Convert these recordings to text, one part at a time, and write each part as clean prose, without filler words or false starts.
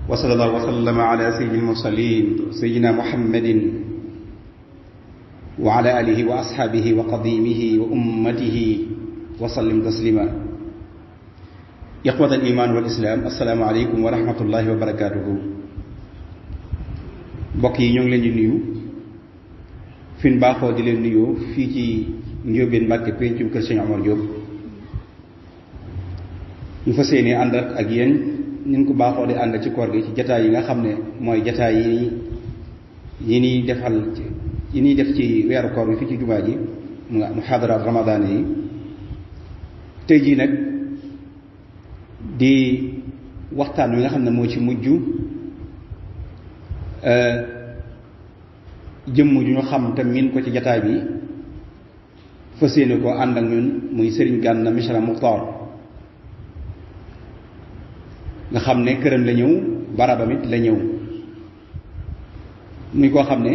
wa sallallahu wa sallama ala sayyidil mursalin sayyidina muhammadin wa ala alihi wa ashaabihi wa qadimihi wa ummatihi wa sallim taslima. Ikhwatal iman wal islam, assalaamu aleykum wa rahmatullahi wa barakatuhu. mbokk yi ñoo ngi leen di nuyu fi ñu baaxoo di leen nuyoo fii ci Ndiobène Mbàkke pencum kër Sëñ Omar Diop. ñu fas yéene ànd ak yéen ñu ko baaxoo di ànd ci koor gi ci jataay yi nga xam ne mooy jataay yi ñuy def ci weeru koor bi fii ci jumaa ji muhaadaraat ramadaan yi. tey jii nag di waxtaan wi nga xam ne moo ci mujj jëmm ju ñu xam te miin ko ci jataay bi fas yéene koo ànd ak ñun muy Serigne Gana Messere Muxtaar nga xam ne këram la ñëw barabam it la ñëw muy koo xam ne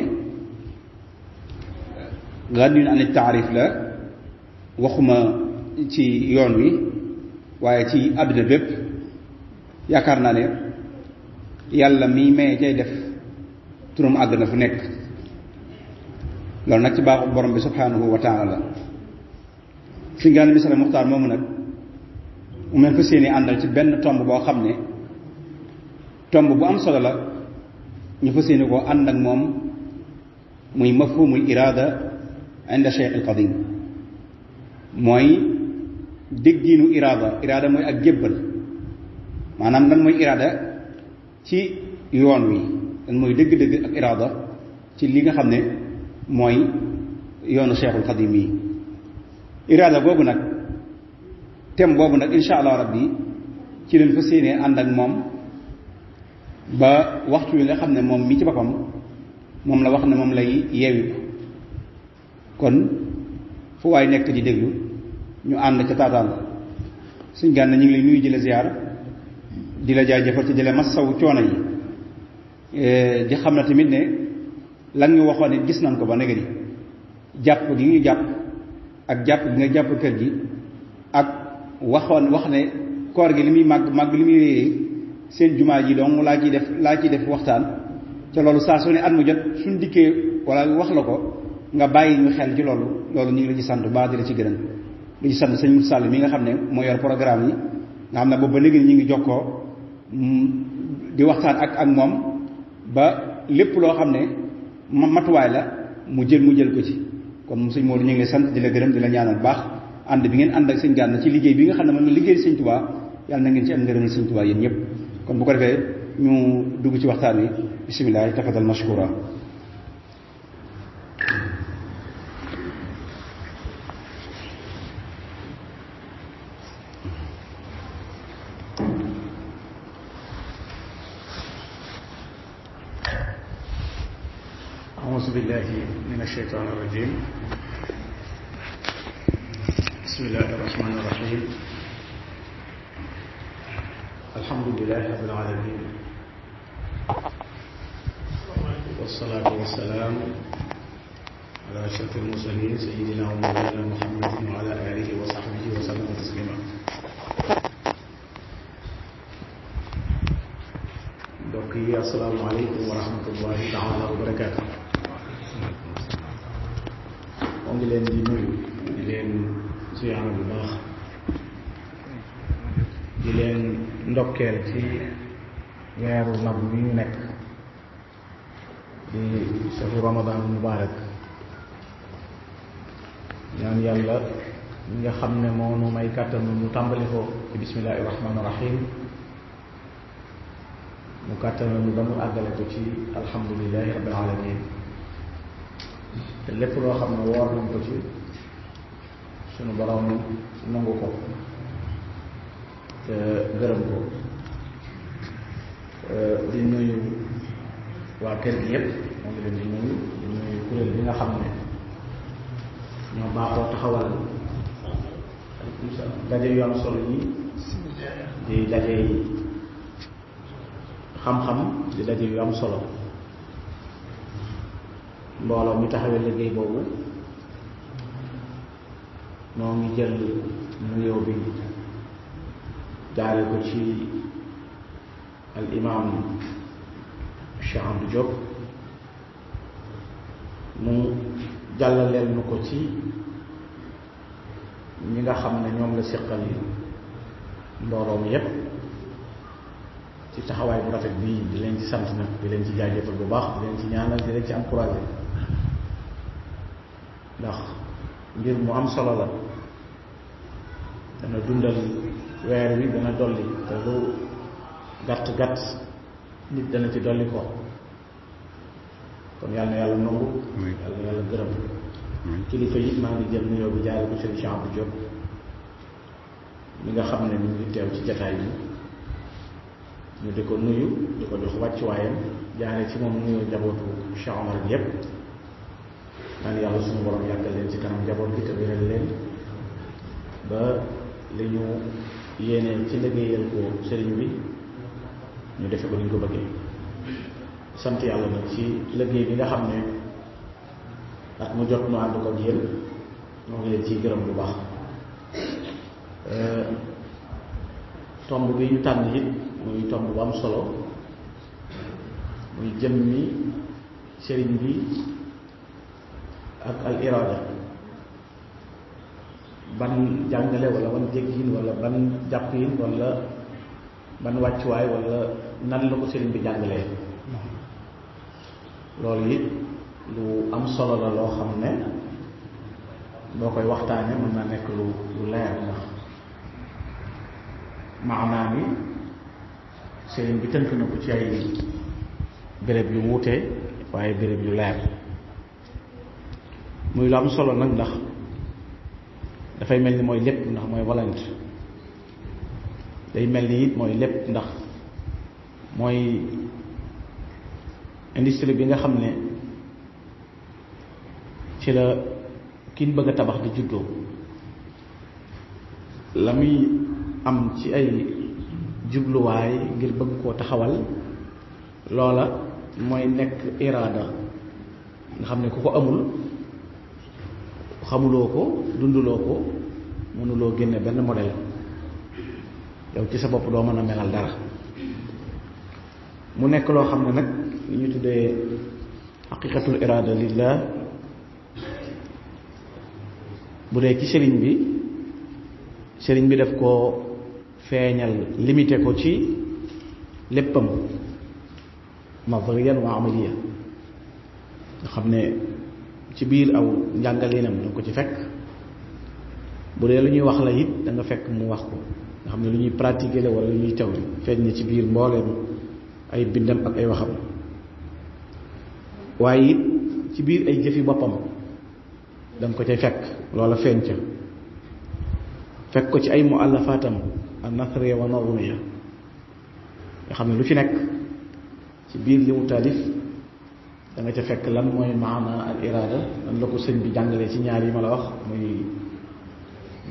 gànnun an taarif la waxuma ci yoon wi waaye ci àdduna bépp yaakaar naa ne yàlla mi maye cay def turam àgg na fu nekk. loolu nag ci baaxu borom bi subhanahu wa taala la. Serigne Gana Messere Muxtaar moomu nag mu mel fa seeni àndal ci benn tomb boo xam ne tomb bu am solo la ñu fa seeni koo ànd ak moom muy mafhumul iraada inda Cheikh al Qadim. mooy déggiinu iraada mooy ak jébbal, maanaam lan mooy iraada ci yoon wi, lan mooy dëgg-dëgg ak iraada ci li nga xam ne mooy yoonu Cheikhul Xadim yi. iraada boobu nag thème boobu nag insha allah rabbi ci leen fa séenee ànd ak moom ba waxtu wi nga xam ne moom mi ci boppam moom la wax ne moom lay yeewi kon fu waay nekk di déglu ñu ànd ca taataan. Sëñ Gana ñu ngi lay nuyu di la ziar di la jaajëfal ci di la massawu coono yi di xam na tamit ne lan ñu waxoon ne gis nañ ko ba léegi jàpp gi ñu jàpp ak jàpp gi nga jàpp kër gi ak wax ne koor gi li muy màgg li muy réyee seen jumaa ji donc laa ciy def waxtaan ca loolu saa su ne at mu jot suñ dikkee wala wax la ko nga bàyyi ñu xel ci loolu ñu ngi la ci sant baax di la ci gërëm di ci sant sëñ Moussa Sall mi nga xam ne moo yor programme yi nga xam ne boobu ba léegi ñu ngi jokkoo di waxtaan ak moom ba lépp loo xam ne matuwaay la mu jël ko ci. kon sëñ Modou ñu ngi lay sant di la gërëm di la ñaanal baax ànd bi ngeen ànd ak sëñ Gana ci liggéey bi nga xam ne moom la liggéey sëñ Tuubaa yàlla na ngeen ci am ngërëmal sëñ Tuubaa yéen ñëpp. kon bu ko defee ñu dugg ci waxtaan wi bisimilah tafadal mashkura. أعوذ بالله من الشيطان الرجيم بسم الله الرحمن الرحيم الحمد لله رب العالمين والصلاة والسلام على أشرف المرسلين سيدنا ومولانا محمد وعلى آله وصحبه وسلم تسليما. mbokk yi asalaamaaleykum wa rahmatullahi taala wa barakaatu. moo ngi leen di nuyu di leen ziyaara bu baax di leen ndokkeel ci weeru mag bi ñu nekk di safu ramadan mubaarak. ñaan yàlla ñi nga xam ne moo nu may kàttan mu tàmbali ko ci bismillahi rahmaani rahim mu kàttanal ñu ba mu àggale ko ci alhamdulilahi rabbil alamin. te lépp loo xam ne woor nañ ko ci sunu borom nangu ko te gërëm ko. di nuyu waa kër gi yépp moo ngi leen di nuyu kuréel bi nga xam ne ñoo baaxoo taxawal daje yu am solo yi di daje yi xam-xam di daje yu am solo. mbooloo mi taxawee liggéey boobu moo ngi jël nuyoo bi jaare ko ci al imam Cheikh Abdou Diop mu jàllaleel nu ko ci ñi nga xam ne ñoom la séqal mbooloo mi yépp ci taxawaay bu rafet bii di leen ci sant nag di leen ci jaajëfal bu baax di leen ci ñaanal di leen ci encouragé ndax mbir mu am solo la dana dundal weer wi dana dolli te lu gàtt gàtt nit dana ci dolli ko kon yàlla na yàlla nangu yàlla na yàlla gërëm kilifa yi maa ngi jël nuyoo bi jaare ko Serigne Cheikh Abdou Diop mi nga xam ne mi ngi teew ci jataay bi ñu di ko nuyu di ko jox wàccuwaayam jaare ci moom nuyoo njabootu Cheikh Omar bi yépp naan yàlla suñu borom yàggal leen ci kanam njaboot bi te wéral leen ba li ñu yéene ci liggéeyal ko sëriñ bi ñu defe ko ni ñu ko bëggee sant yàlla nag ci liggéey bi nga xam ne at mu jot nu ànd ko ak yéen ñoo ngi leen ciy gërëm bu baax tomb bi ñu tànn it muy tomb bu am solo muy jëmmi sëriñ bi ak al irada ban jàngale wala ban jéggin wala ban jàppin wala ban wàccuwaay wala nan la ko sëriñ bi jàngalee loolu it lu am solo la loo xam ne boo koy waxtaane mën naa nekk lu leer ndax maanaa mi sëriñ bi tënk na ko ci ay béréb yu wuute waaye béréb yu leer muy lu am solo nag ndax dafay mel ni mooy lépp ndax mooy volonté day mel ni it mooy lépp ndax mooy industrie bi nga xam ne ci la kiñ bëgg a tabax di juddoo la muy am ci ay jubluwaay ngir bëgg koo taxawal loola mooy nekk iraada nga xam ne ku ko amul xamuloo ko dunduloo ko mënuloo génne benn modèle yow ci sa bopp doo mën a melal dara mu nekk loo xam ne nag li ñu tuddee xaqiqatul iraada lillah bu dee ci sëriñ bi daf koo feeñal limité ko ci léppam nazariyan wa amaliya nga xam ne ci biir aw njàngaleenam da nga ko ci fekk bu dee lu ñuy wax la it da nga fekk mu wax ko nga xam ne lu ñuy pratiquer la wala lu ñuy taw feeñ na ci biir mbooleem ay bindam ak ay waxam waaye it ci biir ay jëfi boppam da nga ko cay fekk loola feeñ ca fekk ko ci ay muallafaatam an-nasriya wa nazmiya nga xam ne lu ci nekk ci biir li mu taalif da nga ca fekk lan mooy maana al iraada lan la ko sëñ bi jàngalee ci ñaar yi ma la wax muy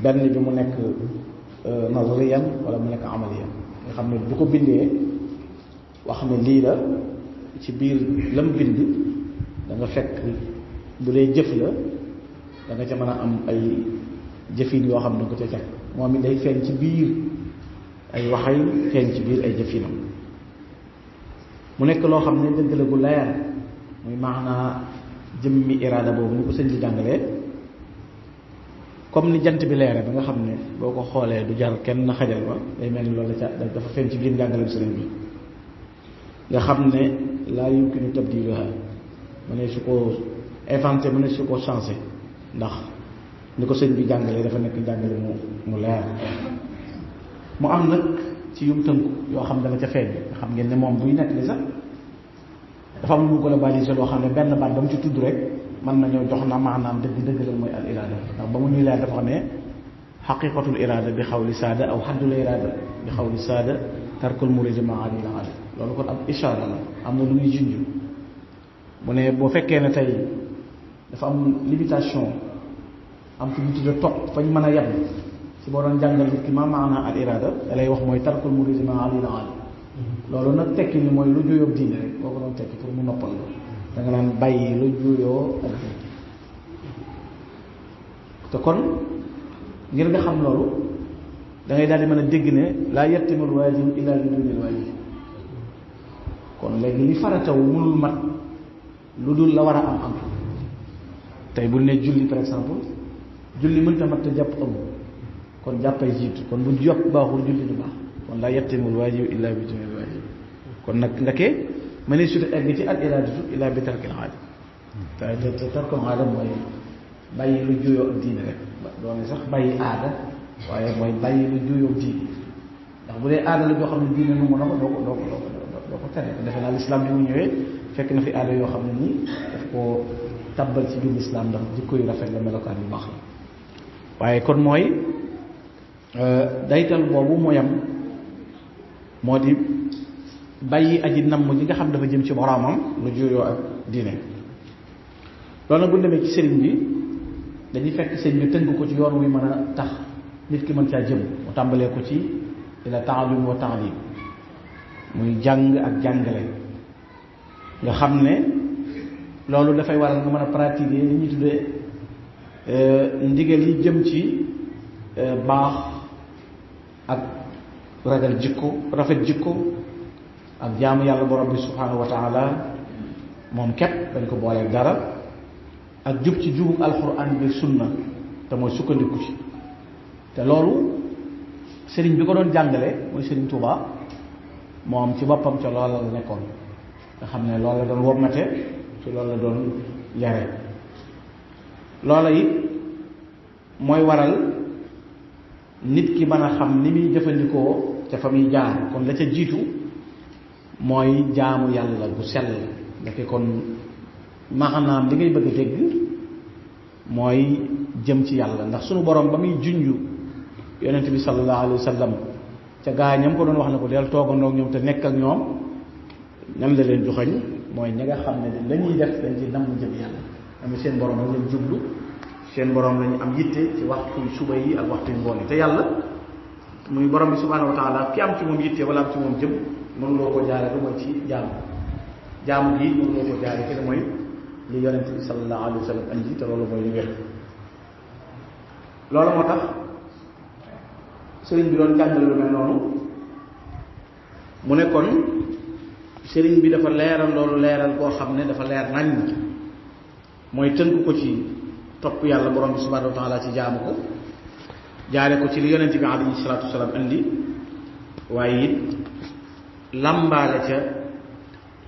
benn bi mu nekk nazriyan wala mu nekk amaliyan nga xam ne bu ko bindee wax ne lii la ci biir lam bind da nga fekk bu dee jëf la da nga ca mën a am ay jëfin yoo xam ne da nga ko ca fekk moom it day feeñ ci biir ay waxay feeñ ci biir ay jëfinam mu nekk loo xam ne dëgg la gu leer muy maanaa jëmmi iraada boobu ni ko sëñ bi jàngalee comme ni jant bi leere ba nga xam ne boo ko xoolee du jar kenn xajal ba day mel ni loolu dafa feeñ ci biir njàngaleem sëriñ bi nga xam ne laa yumkinu tabdiluha mu ne su ko inventé mu ne su ko changé ndax ni ko sëñ bi jàngalee dafa nekk njàngale mu leer mu am nag ci yum tënku yoo xam dana ca feeñ nga xam ngeen ne moom buy nekk li sax dafa am lu mu globalisé loo xam ne benn baat ba mu ci tudd rek mën nañoo jox na maanaam dëgg la mooy al iraada ndax ba mu ñuy leer dafa xam ne xaqiqatul iraada bi xawli saada aw xaddul iraada bi xawli saada tarkul muridi ma ali la ali loolu kon ab ishaara la am na lu muy junj mu ne boo fekkee ne tey dafa am limitation am fi ñu tudde topp fañ mën a yem si boo doon jàngal nit ki ma maana al iraada da lay wax mooy tarkul muridi ma ali la ali loolu nag tekki ni mooy lu juyoo diine rek boo ko doon tekki pour mu noppal la da nga naan bàyyi lu juyoo ak diine te kon ngir nga xam loolu da ngay daal di mën a dégg ne laa yettimul waajib illa bi dunil waajib kon léegi li farataw mënul mat lu dul la war a am tey bu ne julli par exemple julli mënta mat te jàpp amul kon jàppay jiitu kon bu jàpp baaxul julli du baax kon laa yettimul waajib illa bi tamil waajib kon nag ndake ma ne suta egg ci al iradatu illa bi tarkil aada te tarkil aada mooy bàyyi lu juyoo ak diine rek doone sax bàyyi aada waaye mooy bàyyi lu juyoo ak diine ndax bu dee aada la joo xam ne diine nu mu na ko doo ko tere defe naa lislaam bi mu ñëwee fekk na fi aada yoo xam ne nii daf koo tabbal ci biir lislaam ndax jikko yu rafet la melokaan yu baax la waaye kon mooy daytal boobu mooyam moo di bàyyi aji namm ji nga xam dafa jëm ci boroomam lu juyoo ak diine loolu nag bu demee ci sëriñ bi dañuy fekk sëriñ bi tënk ko ci yoon wi mën a tax nit ki mën caa jëm mu tàmbalee ko ci ila ta'allum wa ta'lim muy jàng ak jàngale nga xam ne loolu dafay waral nga mën a pratiquer li ñuy tuddee ndigal yi jëm ci baax ak ragal jikko rafet jikko ak jaamu yàlla borom bi subhanahu wa taala moom képp dañ ko booleeg dara ak jub ci jubug alquran bi sunna te mooy sukkandiku ci te loolu sëriñ bi ko doon jàngale mooy sëriñ Touba moom ci boppam ca loola la nekkoon nga xam ne loola la doon wommate ci loolu la doon yare loola it mooy waral nit ki mën a xam ni muy jëfandikoo ca fa muy jaar kon la ca jiitu mooy jaamu yàlla bu sell ndeke kon maanaam li ngay bëgg a dégg mooy jëm ci yàlla ndax sunu borom ba muy junju yonent bi sallallahu alayhi wa sallam ca gaa ñam ko doon wax ne ko del toogandoo ak ñoom te nekk ak ñoom ñan la leen joxoñ mooy ñi nga xam ne la ñuy def dañ ci namm jëm yàlla am seen borom lañ leen jublu seen borom lañu am yitte ci waxtu suba yi ak waxtu ngoon yi te yàlla muy borom bi subhanahu wa taala ki am ci moom yitte wala am ci moom jëm mënuloo ko jaare lu mooy ci jaamu gi mënuloo ko jaare ki mooy li yonent bi sallallahu alayhi wa sallam andi te loolu mooy li wér loolu moo tax sëriñ bi doon jàngale lu mel noonu mu ne kon sëriñ bi dafa leeral loolu leeral koo xam ne dafa leer nañ mooy tënk ko ci topp yàlla borom bi subhanahu wa taala ci jaamu ko jaare ko ci li yonent bi alayhi salaatu wasalaam andi waaye it làmbaale ca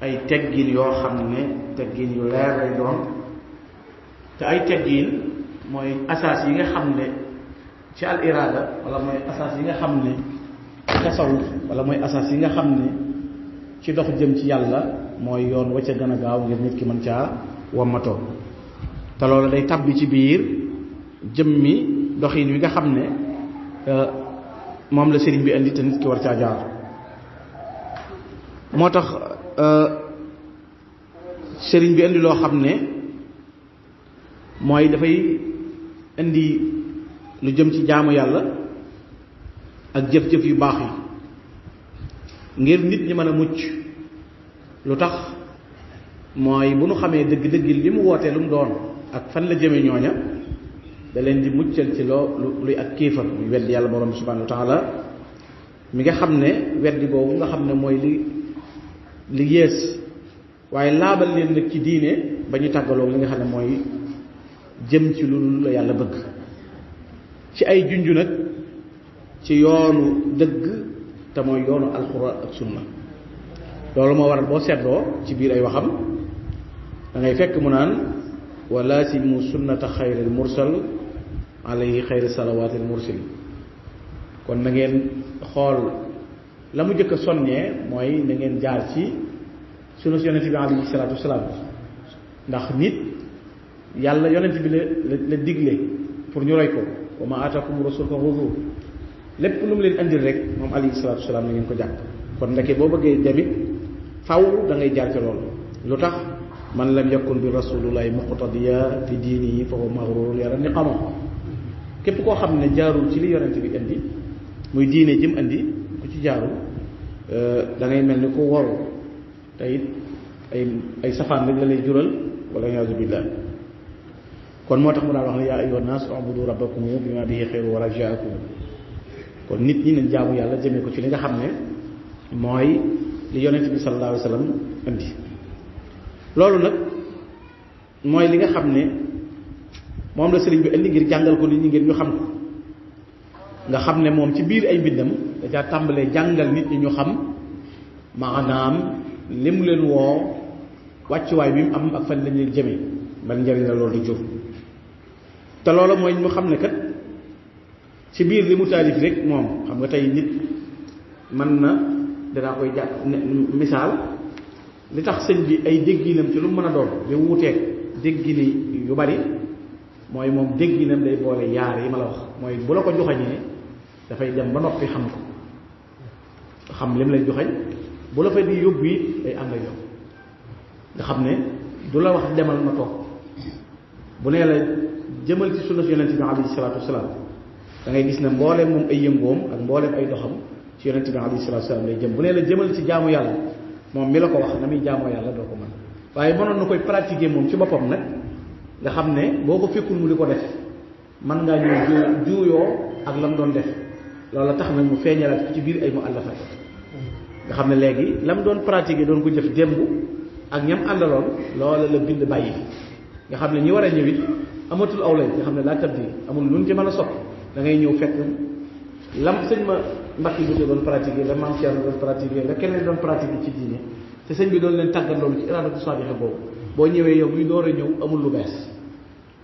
ay teggin yoo xam ne teggin yu leer lay doon te ay teggin mooy asaas yi nga xam ne ci al irada wala mooy asaas yi nga xam ne ci tasawuf wala mooy asaas yi nga xam ne ci dox jëm ci yàlla mooy yoon wa ca gën a gaaw ngir nit ki mën caa wammatoo te loolu day tabbi ci biir jëmmi doxin wi nga xam ne moom la sëriñ bi indi te nit ki war caa jaar moo tax sëriñ bi indi loo xam ne mooy dafay indi lu jëm ci jaamu yàlla ak jëf-jëf yu baax yi ngir nit ñi mën a mucc lu tax mooy bu nu xamee dëgg-dëgg li mu wootee lu mu doon ak fan la jëme ñooña da leen di muccal ci loo luy ak kéefar muy weddi yàlla borom bi subhanahu wa taala mi nga xam ne weddi boobu nga xam ne mooy li yées waaye laabal leen nag ci diine ba ñu tàggaloo li nga xam ne mooy jëm ci lu la yàlla bëgg ci ay junju nag ci yoonu dëgg te mooy yoonu alxuraan ak sunna loolu moo waral boo seetloo ci biir ay waxam da ngay fekk mu naan wa laasimu sunnata xayril mursal alayhi xayri salawaatil mursal kon na ngeen xool la mu jëkk a soññee mooy na ngeen jaar ci sunu yonent bi alayhi salaatu wasalaam ndax nit yàlla yonent bi la digle pour ñu roy ko wa ma aatakum rasul fa xudu lépp lu mu leen andil rek moom alayhi salaatu wasalaam na ngeen ko jàpp kon ndeke boo bëggee demit faw da ngay jaar ci loolu lu tax man lam yakun bi rasulillahi muqtadiya fi diinihi fa huwa maghrur yara ni xamoo képp koo xam ne jaarul ci li yonent bi indi muy diine jëm indi ku ci jaarul da ngay mel ni ko waru te it ay safaan rek la lay jural wala yaazu billah kon moo tax mu daan wax ne yaa ayyuhan naas ubudu rabbakum bima bihi xayru wa rajaakum kon nit ñi nañ jaamu yàlla jëmee ko ci li nga xam ne mooy li yonent bi sallallahu alayhi wa sallam indi loolu nag mooy li nga xam ne moom la sëriñ bi indi ngir jàngal ko nit ñi ngir ñu xam ko nga xam ne moom ci biir ay mbindam da caa tàmbalee jàngal nit ñi ñu xam maanaam li mu leen woo wàccuwaay bi mu am ak fan lañ leen jëmee ban njëriñ la loolu di jur te loolu mooy ñu xam ne kat ci biir li mu taalif rek moom xam nga tey nit mën na danaa koy jàpp misaal li tax sëñ bi ay dégginam ci lu mu mën a doon di wuuteeg déggini yu bari mooy moom dégginam day boole yaar yi ma la wax mooy bu la ko joxañee dafay dem ba noppi xam ko xam lim lay joxañ bu la fa di yóbbu it day ànd ak yow nga xam ne du la wax demal ma toog bu nee la jëmal ci sunna yonent bi alayhi salaatu wasalaam da ngay gis ne mbooleem moom ay yëngoom ak mbooleem ay doxam ci yonent bi alayhi salaatu wasalaam lay jëm bu nee la jëmal ci jaamu yàlla moom mi la ko wax na muy jaamoo yàlla doo ko mën waaye mënoon na koy pratiquer moom ci boppam nag nga xam ne boo ko fekkul mu di ko def mën ngaa ñëw juuyoo ak la mu doon def loolu tax na mu feeñalaat ci biir ay mu àllafaat nga xam ne léegi la mu doon pratiquer doon ko jëf démb ak ñam àndaloon loola la bind bàyyi nga xam ne ñi war a ñëwit amatul aw lay nga xam ne laa tabdi amul lu ñu ci mën a sopp da ngay ñëw fekk lam sëñ ma mbakki bu doon pratiquer la maam Thierno doon pratiquer la keneen doon pratiquer ci diine te sëñ bi doon leen tàggat loolu ci iraadatu saadiqa boobu boo ñëwee yow muy door a ñëw amul lu bees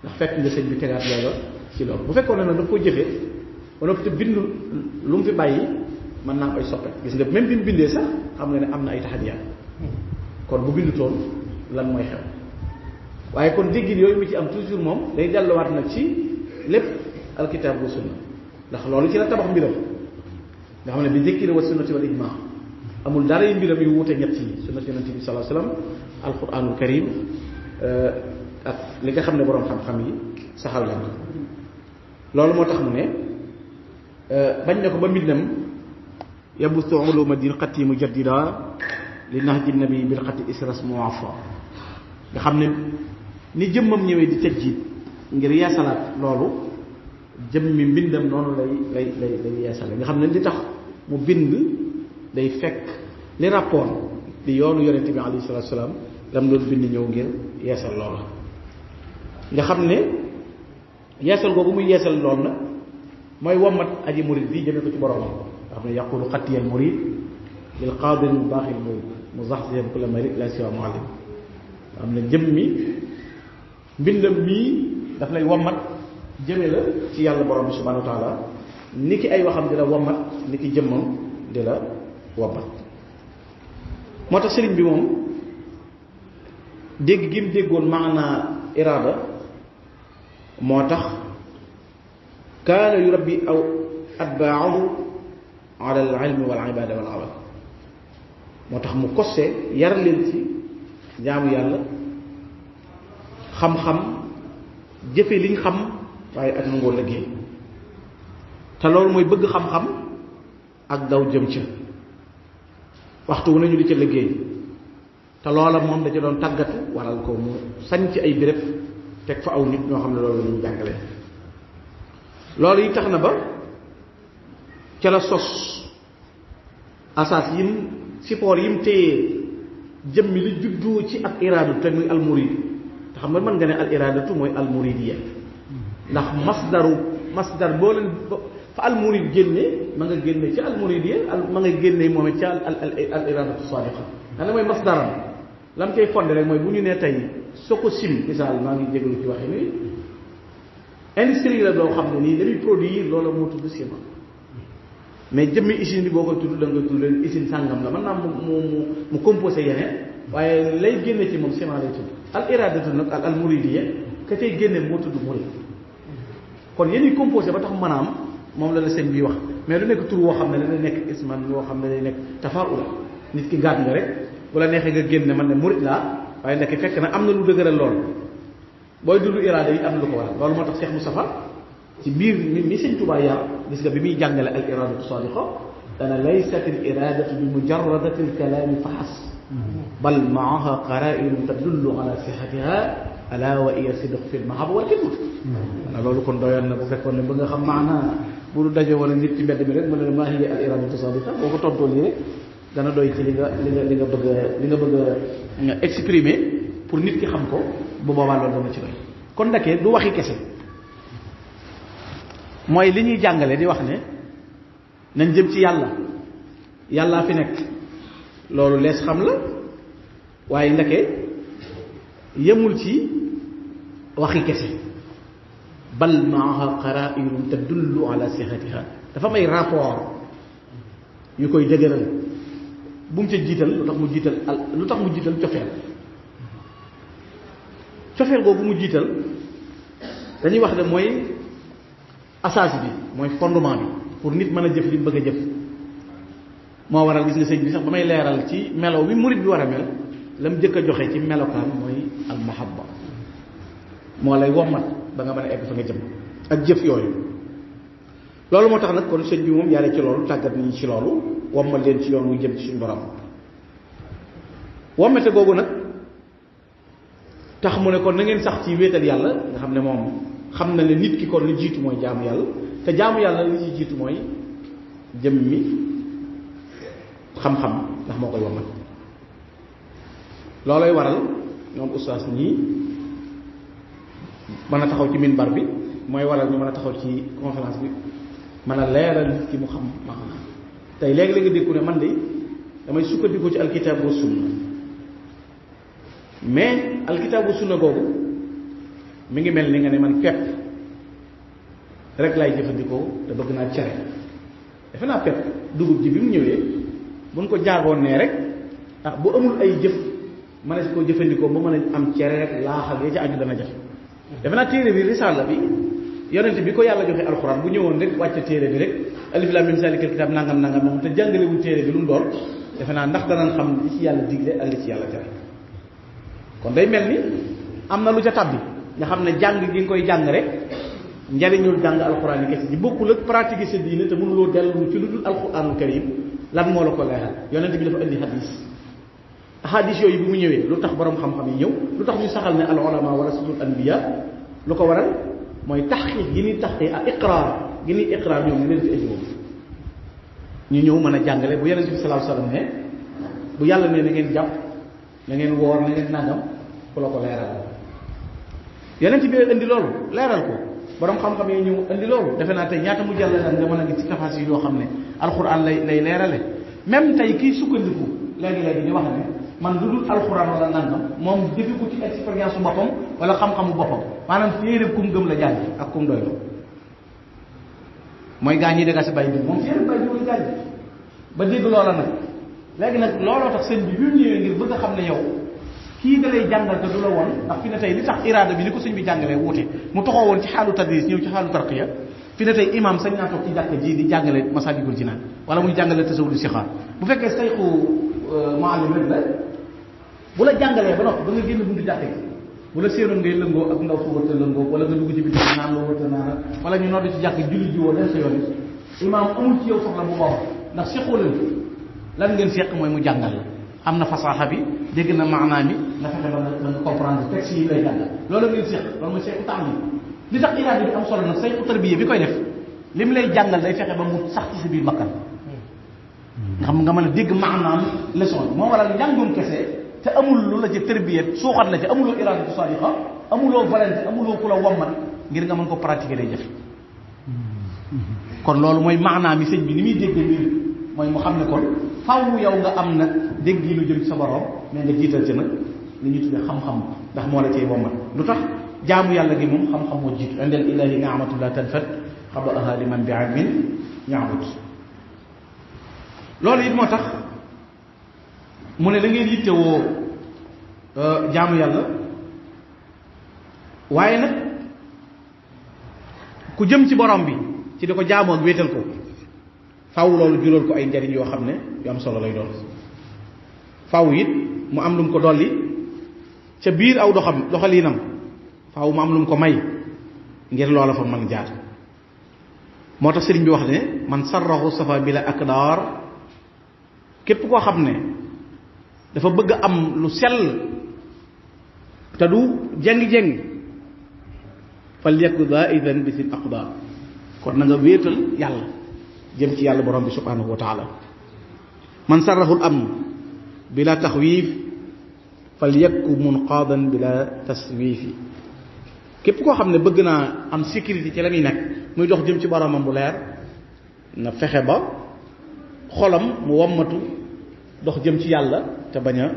ndax fekk nga sëñ bi tegaat loola ci loolu bu fekkoon ne nag daf ko jëfee ba noppi te bind lu mu fi bàyyi mën naa koy soppe gis nga même bi mu bindee sax xam nga ne am na ay taxadiyaat kon bu bindutoon lan mooy xew waaye kon déggin yooyu mu ci am toujours moom day delluwaat nag ci lépp alkitaab wa sunna ndax loolu ci la tabax mbiram nga xam ne bi dékkiri wa sunnati wal ijmaa amul dara yi mbiram yu wuute ñett yi sunnati yonent bi sallallahu alayhi wasallam alquranul karim ak li nga xam ne boroom xam-xam yi saxal nañ loolu moo tax mu ne bañ na ko ba mbindam yabustu uluma din xatti mujaddida li nahji nabi bil xatti isras muwafa nga xam ne ni jëmmam ñëwee di tëj ngir yeesalaat loolu jëmmi mbindam noonu lay yeesale nga xam ne li tax mu bind day fekk li rapport di yoonu yonent bi alayhi salaatu salaam lam doon bind ñëw ngir yeesal loola nga xam ne yeesal googu muy yeesal lool nag mooy wommat aji murid bi jëme ko ci boromam nga xam ne yaqulu xattiyal murid lil qaadir mu baaxil murid mu zaxziyan kulla marid la siwa muallim nga xam ne jëmmi mbindam mii daf lay wommat jëme la ci yàlla borom bi subhanahu wa taala ni ki ay waxam di la wommat ni ki jëmmam di la wommat moo tax sëriñ bi moom dégg gi mu déggoon maanaa iraada moo tax kaana yurabbi aw atbaahu ala al ilmi wal ibada wal amal moo tax mu kosse yar leen ci jaamu yàlla xam-xam jëfe liñ xam waaye ak nangoo liggéey te loolu mooy bëgg xam-xam ak daw jëm ci waxtu wu nañu di ca liggéey te loola moom da ca doon tàggatu waral ko mu sañ ci ay béréb teg fa aw nit ñoo xam ne loolu la ñuy jàngale loolu yi tax na ba ca la sos asaas yim support yim téye jëmmi li juddoo ci ak iraadatu te muy almurid te xam nga mën nga ne al iraadatu mooy almuridiya ndax masdar boo leen fa almurid génne ma nga génne ci almuridiya ma nga génne moom it ca al iraadatu saadiqa xanaa mooy masdaram lam cay fondé rek mooy bu ñu nee tey Sococim misaal maa ngi jégalu ci waxi nii industrie la doo xam ne nii dañuy produire loolu moo tudd ciment mais jëmmi usine bi boo koy tudd da nga tudd leen usine sàngam la mën naa mu composé yeneen waaye lay génne ci moom ciment lay tudd al iradatu nag al muridiya ka cay génne moo tudd murid kon yéen ñuy composé ba tax maanaam moom la la sëñ bi wax mais lu nekk tur woo xam ne dana nekk isman woo xam ne day nekk tafaula nit ki gaat nga rek bu la neexee nga génne man ne murid laa waaye nekk fekk na am na lu dëgëral lool booy dund iraada yi am na lu ko waral loolu moo tax Cheikh Moustapha ci biir mi sëñ Tuubaa yar gis nga bi muy jàngale al iradatu sadiqa dana laysat al iradatu bi mujarradati al kalaami fa xas bal maaha qaraa'in tadullu ala sihatiha ala wa iya sidq fi l mahaba wal xidma loolu kon doyoon na bu fekkoon ne ba nga xam maanaa bu du daje wala nit ci mbedd mi rek mu ne maa hiya al iradatu sadiqa boo ko tontoo lii rek dana doy ci li nga bëgg a exprimer pour nit ki xam ko bu boobaa loolu dana ci doy. kon ndake du waxi kese mooy li ñuy jàngale di wax ne nañ jëm ci yàllaa fi nekk loolu lees xam la waaye ndake yemul ci waxi kese bal maaha qara'inun tadullu ala sihatiha dafa may rapport yu koy dëgëral bu mu ca jiital lu tax mu jiital cofeel googu mu jiital dañuy wax ne mooy asaas bi mooy fondement bi pour nit mën a jëf li mu bëgg a jëf moo waral gis nga sëñ bi sax ba may leeral ci melo bi murid bi war a mel la mu jëkk a joxe ci melokaan mooy al mahabba moo lay wommat ba nga mën a egg fa nga jëm ak jëf yooyu loolu moo tax nag kon sëñ bi moom yare ci loolu tàggat nit ñi ci loolu wommal leen ci yoon wu jëm ci suñu borom wommate googu nag tax mu ne kon na ngeen sax ci wéetal yàlla nga xam ne moom xam na ne nit ki kon li jiitu mooy jaamu yàlla te jaamu yàlla li ci jiitu mooy jëm mi xam-xam ndax moo koy wommat loolooy waral ñoom ustaas ñii mën a taxaw ci minbar bi mooy waral ñu mën a taxaw ci conférence bi mën a leeral nit ki mu xam maanaam tey léegi la nga dégg ne man de damay sukkandiku ci alkitaab wa sunna mais alkitaab wa sunna googu mi ngi mel ni nga ne man pepp rek laay jëfandikoo te bëgg naa cere defe naa pepp dugub ji bi mu ñëwee buñ ko jaagoon nee rek bu amul ay jëf mënees koo jëfandikoo ba mën a am cere rek laaxal ya ca aju dana jafe defe naa téere bi risaala bi yonent bi ko yàlla joxe alxuraan bu ñëwoon rek wàcce téere bi rek alif lam mim zalikal kitaab nangam moom te jàngalewul téere bi lu mu doon defe naa ndax danañ xam li ci yàlla digle ak li ci yàlla tere kon day mel ni am na lu ca tabbi nga xam ne jàng gi nga koy jàng rek njariñul jàng alxuraan yi kese ji bokkul ak pratique sa diine te mënuloo dellu ci lu dul alxuraanul karim lan moo la ko leeral yonent bi dafa indi hadis yooyu bi mu ñëwee lu tax borom xam-xam yi ñëw lu tax ñu saxal ne al ulama warasatul anbiya lu ko waral mooy taxqiq gi ni taxqiq ak iqraar gi ni iqraar ñoom ñu leen fi indi woon ñu ñëw mën a jàngale bu yonent bi sallallahu alayhi wasallam ne bu yàlla ne na ngeen jàpp na ngeen woor na ngeen nangam ku la ko leeral yonent bi indi loolu leeral ko borom xam-xam yi ñëw indi loolu defe naa tey ñaata mu jàll nga mën a gis ci tafaas yi yoo xam ne alxuraan lay leerale même tey kii sukkandiku léegi-léegi di wax ne man lu dul alxuraan wala nangam moom defi ko ci expérience su boppam wala xam-xamu boppam maanaam téere kum gëm la jàng ak kum doy mooy gaa ñi dëgga si bay bi moom téere bay bi la jàng ba dégg loola nag léegi nag looloo tax sëñ bi bi ñëwee ngir bëgg a xam ne yow kii da lay jàngal te du la woon ndax fi ne tey li tax iraada bi ni ko sëñ bi jàngalee wuute mu taxoo woon ci xaalu tadris ñëw ci xaalu tarqiya fi ne tey imam sañ naa toog ci jàkka ji di jàngale Masaalikul Jinaan wala muy jàngale tasawudu sixaar bu fekkee sayxu maalim rek la bu la jàngalee ba noppi ba nga génn buntu jàkka gi bu la séenoon ngay lëngoo ak ndaw su wërta lëngoo wala nga dugg ci biir naan loo wërta naan wala ñu nodd ci jàkk julli ji woo dem sa yoon imam amul ci yow soxla bu baax ndax seqoo leen lan ngeen seq mooy mu jàngal la am na fasaaxa bi dégg na maanaa mi nga fexe ba nga comprendre texte yi lay jàngal loolu ngeen seq loolu mooy sequ taalim li tax iraada bi am solo nag sayxu tarbiya bi koy def li mu lay jàngal day fexe ba mu sax ci sa biir bakkan nga xam nga mën a dégg maanaam leçon moo waral njàngum kese te amul lu la ci tërbiya suuxat la ci amuloo iraada bu sadiqa amuloo volonté amuloo ku la wommat ngir nga mën ko pratiquer day jafe kon loolu mooy maanaam yi sëñ bi ni muy déggee mbir mooy mu xam ne kon faaw yow nga am nag dégg yi lu jëm ci sa borom mais nga jiital ci nag li ñuy tuddee xam-xam ndax moo la cay wommat lu tax jaamu yàlla gi moom xam-xam moo jiitu indal ilahi ni'matun la tanfat xabaaha liman bi ilmin ya'bud loolu it moo tax mu ne da ngeen yittewoo jaamu yàlla waaye nag ku jëm ci borom bi ci di ko jaamu ak wéetal ko faw loolu jural ko ay njariñ yoo xam ne yu am solo lay doon faw it mu am lu mu ko dolli ca biir aw doxalinam faw mu am lu mu ko may ngir loola fa mën jaar moo tax sëriñ bi wax ne man sarrahu safa bi la akdaar képp koo xam ne dafa bëgg am lu sell te du jeng-jeng fal yakku zaidan bi sil aqdaar kon na nga wéetal yàlla jëm ci yàlla borom bi subhanahu wa taala man sarrahu al amn bila taxwiif fal yakku munqaadan bila taswiifi képp koo xam ne bëgg naa am sécurité ci la muy nekk muy dox jëm ci boromam bu leer na fexe ba xolam mu wammatu dox jëm ci yàlla te bañ a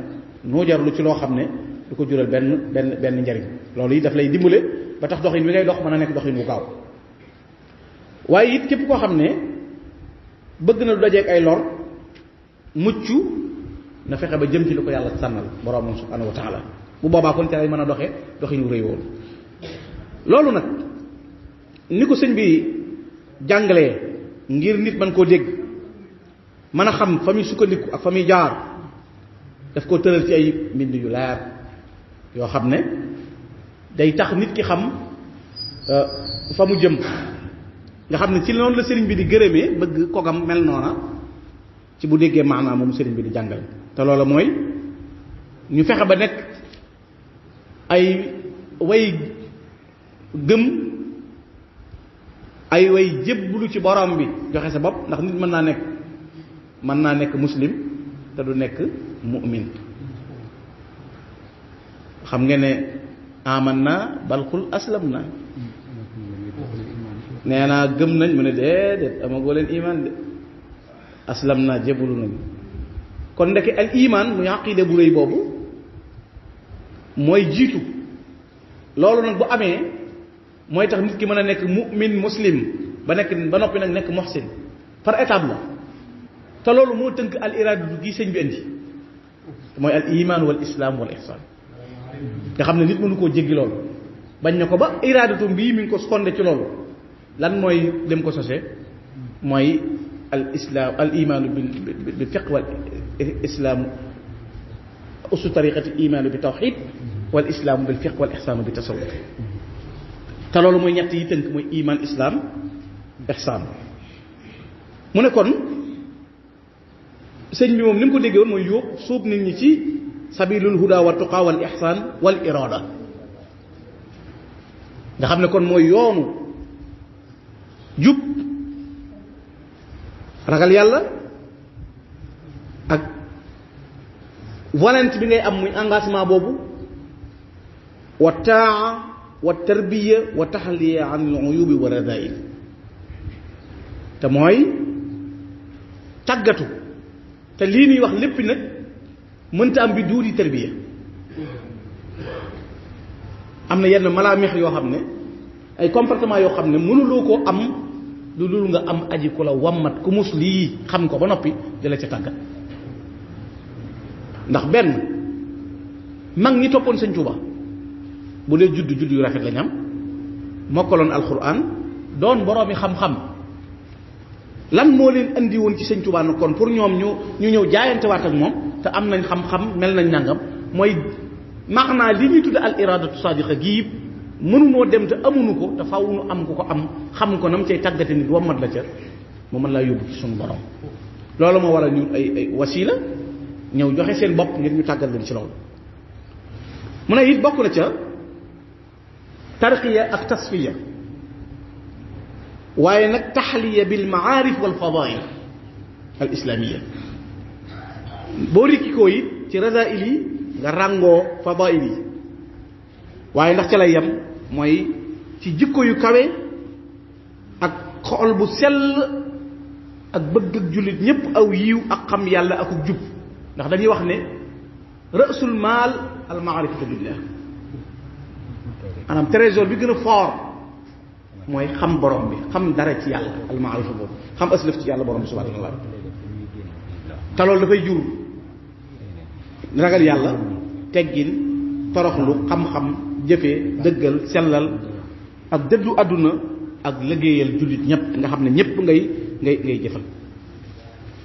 nuujarlu ci loo xam ne du ko jural benn njariñ loolu yi daf lay dimbale ba tax doxin wi ngay dox mën a nekk doxin wu gaaw waaye it képp koo xam ne bëgg na du dajeeg ay lor mucc na fexe ba jëm ci li ko yàlla sànnal boromam subhanahu wa taala bu boobaa kon ca lay mën a doxee doxin wu rëy woon loolu nag ni ko sëñ bi jàngalee ngir nit mën koo dégg mën a xam fa muy sukkandiku ak fa muy jaar daf koo tëral ci ay mbind yu leer yoo xam ne day tax nit ki xam fa mu jëm nga xam ne ci noonu la sëriñ bi di gërëmee bëgg kogam mel noona ci bu déggee maanaam moom sëriñ bi di jàngale te loola mooy ñu fexe ba nekk ay way gëm ay way jébbalu ci borom bi joxe sa bopp ndax nit mën naa nekk muslim te du nekk mu'min xam nga ne aman na balxul aslam na nee naa gëm nañ mu ne déedéet amagoo leen iman de aslam na jébbalu nañ kon ndeke al iman muy aqida bu rëy boobu mooy jiitu loolu nag bu amee mooy tax nit ki mën a nekk mu'min muslim ba noppi nag nekk muhsin par étape la te loolu moo tënk al iraadatu gi sëñ bi indi mooy al iman wal islam wal ihsan nga xam ne nit mënu koo jéggi loolu bañ na ko ba iraadatu bii mi ngi ko fondé ci loolu lan mooy dem ko sosé mooy al islam al imaanu bil fiqh wal islam usu tariqati imaanu bi tawxid wal islaamu bil fiqh wal ihsaanu bi tasawuf te loolu mooy ñett yi tënk mooy iman islam ihsaan mu ne kon sëñ bi moom ni mu ko déggee woon mooy yóbbu suub nit ñi ci sabilul huda wa tuqa wal ihsaan wal irada nga xam ne kon mooy yoonu jub ragal yàlla ak volonté bi ngay am muy engagement boobu wa taa wa tarbiya wa taxliya an al uyubi wa radail te mooy tàggatu te lii nuy wax lépp nag mënta am bi duudi tarbiya am na yenn malaamix yoo xam ne ay comportement yoo xam ne mënuloo koo am lu dul nga am aji ku la wammat ku mus lii xam ko ba noppi jële ca tàggat ndax benn mag ñi toppoon Sëñ Tuuba bu dee judd yu rafet lañ am mokkaloon alxuraan doon boroomi xam-xam lan moo leen andi woon ci Sëñ Tuuba nag kon pour ñoom ñu ñëw jaayantewaat ak moom te am nañ xam-xam mel nañ nangam mooy maanaa li ñuy tudde al iradatu sadiqa gii mënunoo dem te amuñu ko te faaw nu am ku ko am xam ko nam cay tàggate nit wammat la ca mu mën laa yóbbu ci suñu borom loolu moo waral ñu ay wasila ñëw joxe seen bopp ngir ñu tàggat leen ci loolu mu ne it bokk na ca tarqiya ak tasfiya waaye nag taxliya bil maarif wal fadail al islamia boo rikki ko it ci rasail yi nga ràngoo fadail yi waaye ndax ca lay yem mooy ci jikko yu kawe ak xol bu sell ak bëgg ak jullit ñépp aw yiw ak xam yàlla akuk jub ndax dañuy wax ne ra'sul maal al maarifatu billah maanaam trésor bi gën a fort mooy xam borom bi xam dara ci yàlla al maarifa boobu xam aslëf ci yàlla borom bi subhanahu wa ta'ala te loolu dafay jur ragal yàlla teggin toroxlu xam-xam jëfee dëggal sellal ak dëddu àdduna ak liggéeyal jullit ñépp nga xam ne ñépp ngay jëfal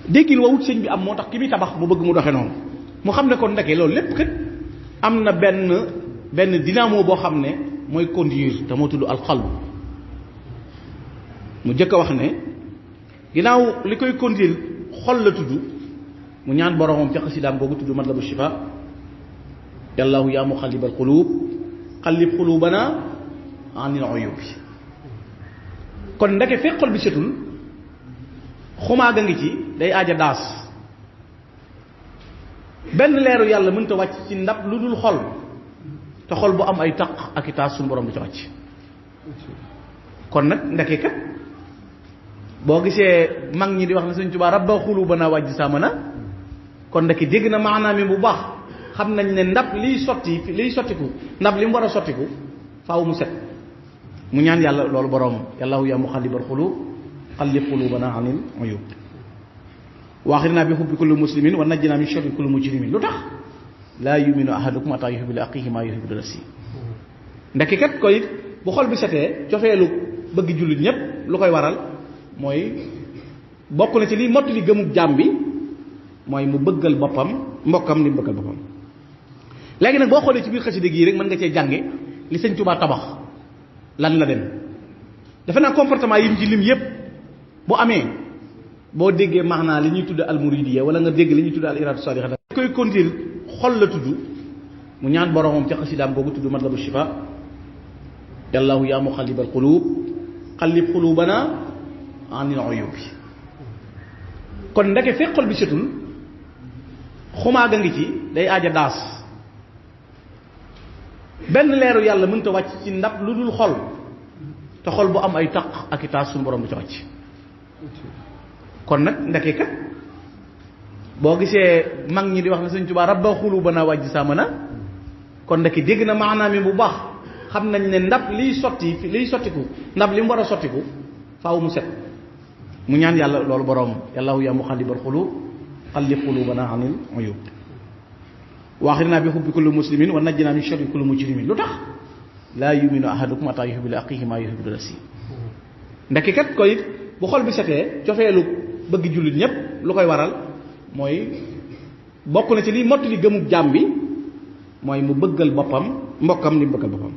déggin wawut sëñ bi am moo tax ki muy tabax mu bëgg mu doxe noonu mu xam ne kon ndeke loolu lépp kat am na benn dynamo boo xam ne mooy conduire te moo tudd alxalb mu jëkk a wax ne ginnaaw li koy conduire xol la tudd mu ñaan boromam ca xasidaam googu tudd matlabu shifa yàllaahu yaa muqallibal qulub qallib qulubana anil uyubi kon ndeke fekk xol bi setul xumaa ga ngi ci day aaja daas benn leeru yàlla mënta wàcc ci ndab lu dul xol te xol bu am ay taq ak i taas suñu borom du ci wàcc. kon nag ndeke kat boo gisee mag ñi di wax ne Sëñ Tuubaa rabba xuluubanaa wàjj saamana kon ndeke dégg na maanaam mi bu baax xam nañ ne ndab liy sottiku ndab li mu war a sottiku faaw mu set mu ñaan yàlla loolu boroomam yàllaahu yaa muqallibal xuluub qallib xuluubanaa anil uyuub wa axirnaa bi hubbi kulli muslimin wa najjinaa min sharri kulli mujrimin lu tax laa yuminu ahadukum hattaa yuhibba li axiihi maa yuhibbu li nafsihi ndeke kat ko it bu xol bi setee cofeelu bëgg jullit ñépp lu koy waral mooy bokk na ci liy mott li gëmub jaam bi mooy mu bëggal boppam mbokkam li mu bëggal boppam. léegi nag boo xoolee ci biir xasida gii rek mën nga cee jànge li Sëñ Tuubaa tabax lan la dem defe naa comportement yi mu ci lim yépp bu amee boo déggee maanaa li ñuy tudd al muridiyya wala nga dégg li ñuy tudd al iraadu saadiqa da koy kontil xol la tudd mu ñaan boromam ca xasidaam googu tudd matlabu shifa yàllaahu yaa muqallibal quluub qallib quluubanaa anil uyuubi kon ndeke fekk xol bi setul xumaaga ngi ci day aaja daas benn leeru yàlla mënta wàcc ci ndab lu dul xol te xol bu am ay taq ak i taas suñu borom du ci wàcc. kon nag ndeke kat boo gisee mag ñi di wax ne Sëñ Tuubaa rabba xuluubanaa wàjj saamana kon ndeke dégg na maanaam mi bu baax xam nañ ne ndab liy sottiku ndab li mu war a sottiku faaw mu set mu ñaan yàlla loolu boroomam yàllaahu yaa muqallibal xuluub qallib xuluubanaa anil uyuub wa axirnaa bi hubbi kulli muslimin wa najjinaa min sharri kulli mujrimin lu tax laa yuminu ahadukum hattaa yuhibba li axiihi maa yuhibbu li nafsihi ndeke kat ko it bu xol bi setee cofeelu bëgg jullit ñépp lu koy waral mooy bokk na ci liy mott li gëmub jaam bi mooy mu bëggal boppam mbokkam li mu bëggal boppam.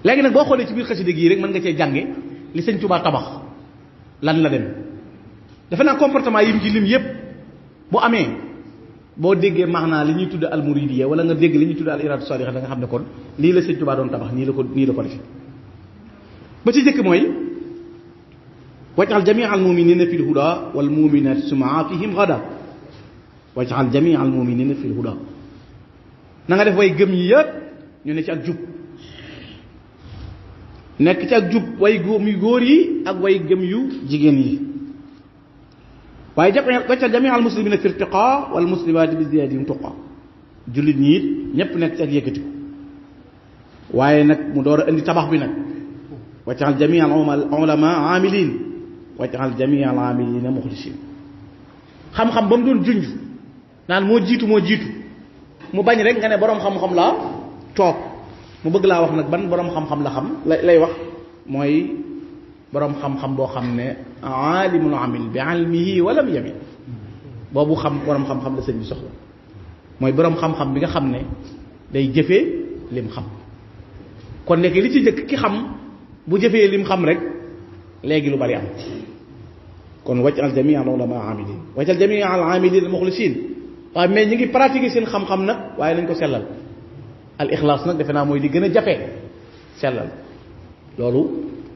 léegi nag boo xoolee ci biir xasida gii rek mën nga cee jànge li Sëñ Tuubaa tabax lan la dem defe naa comportement yi mu ci lim yépp bu amee boo déggee maanaa li ñuy tudd al muridiyya wala nga dégg li ñuy tudd al iraadu saadiqa da nga xam ne kon lii la Sëñ Tuubaa doon tabax nii la ko defee ba ci jëkk mooy waj'al jamia al muminina fi l huda wal muminati sumaa fihim gada waj'al jamia al muminina fi l huda na nga def way gëm yi yëpp ñu ne ci ak jub nekk ci ak jub way gëm yu góor yi ak way gëm yu jigéen yi waaye waj'al jamia al muslimina fi irtiqa wal muslimati bi ziyadihim tuqa jullit ñi it ñépp nekk ci ak yëkkati ko waaye nag mu door a indi tabax bi nag waj'al jamia al ulama amilin waj'al jamia al amilina muxlisin xam-xam ba mu doon junj naan moo jiitu mu bañ rek nga ne boroom xam-xam laa toog mu bëgg laa wax nag ban boroom xam-xam la xam lay wax mooy boroom xam-xam boo xam ne aalimul amil bi ilmihi walam yamin boobu xam boroom xam-xam la sëñ bi soxla mooy boroom xam-xam bi nga xam ne day jëfee lim xam kon nekk li ci jëkk ki xam bu jëfee lim xam rek léegi lu bari am kon waj'al jamia al ulama amilin waj'al jamia al amilin muxlisin waaye mais ñi ngi pratiquer seen xam-xam nag waaye nañ ko sellal al ixlaas nag defe naa mooy di gën a jafe sellal loolu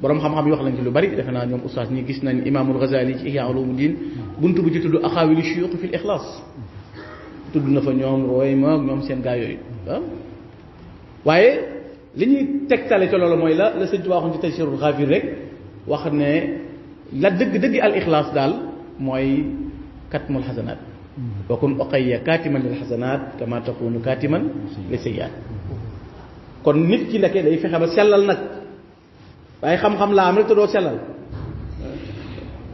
boroom xam-xam yi wax lañ ci lu bari defe naa ñoom ustaas ñi gis nañ imaamul Ghazali ci Ihya Ulumuddin buntu bu ci tudd axaawilu shuyuux fil ixlaas tudd na fa ñoom rooy ma ñoom seen gaa yooyu waaye li ñuy tegtale ca loolu mooy la Sëñ Tuubaa waxoon ci Taysiirul Xaafir rek wax ne la dëgg al ixlaas daal mooy katmul xasanaat wa kun uqayya kaatiman lil xasanaat kama takunu kaatiman li sayyi'aat kon nit ki ndeke day fexe ba sellal nag waaye xam-xam laa am rek te doo sellal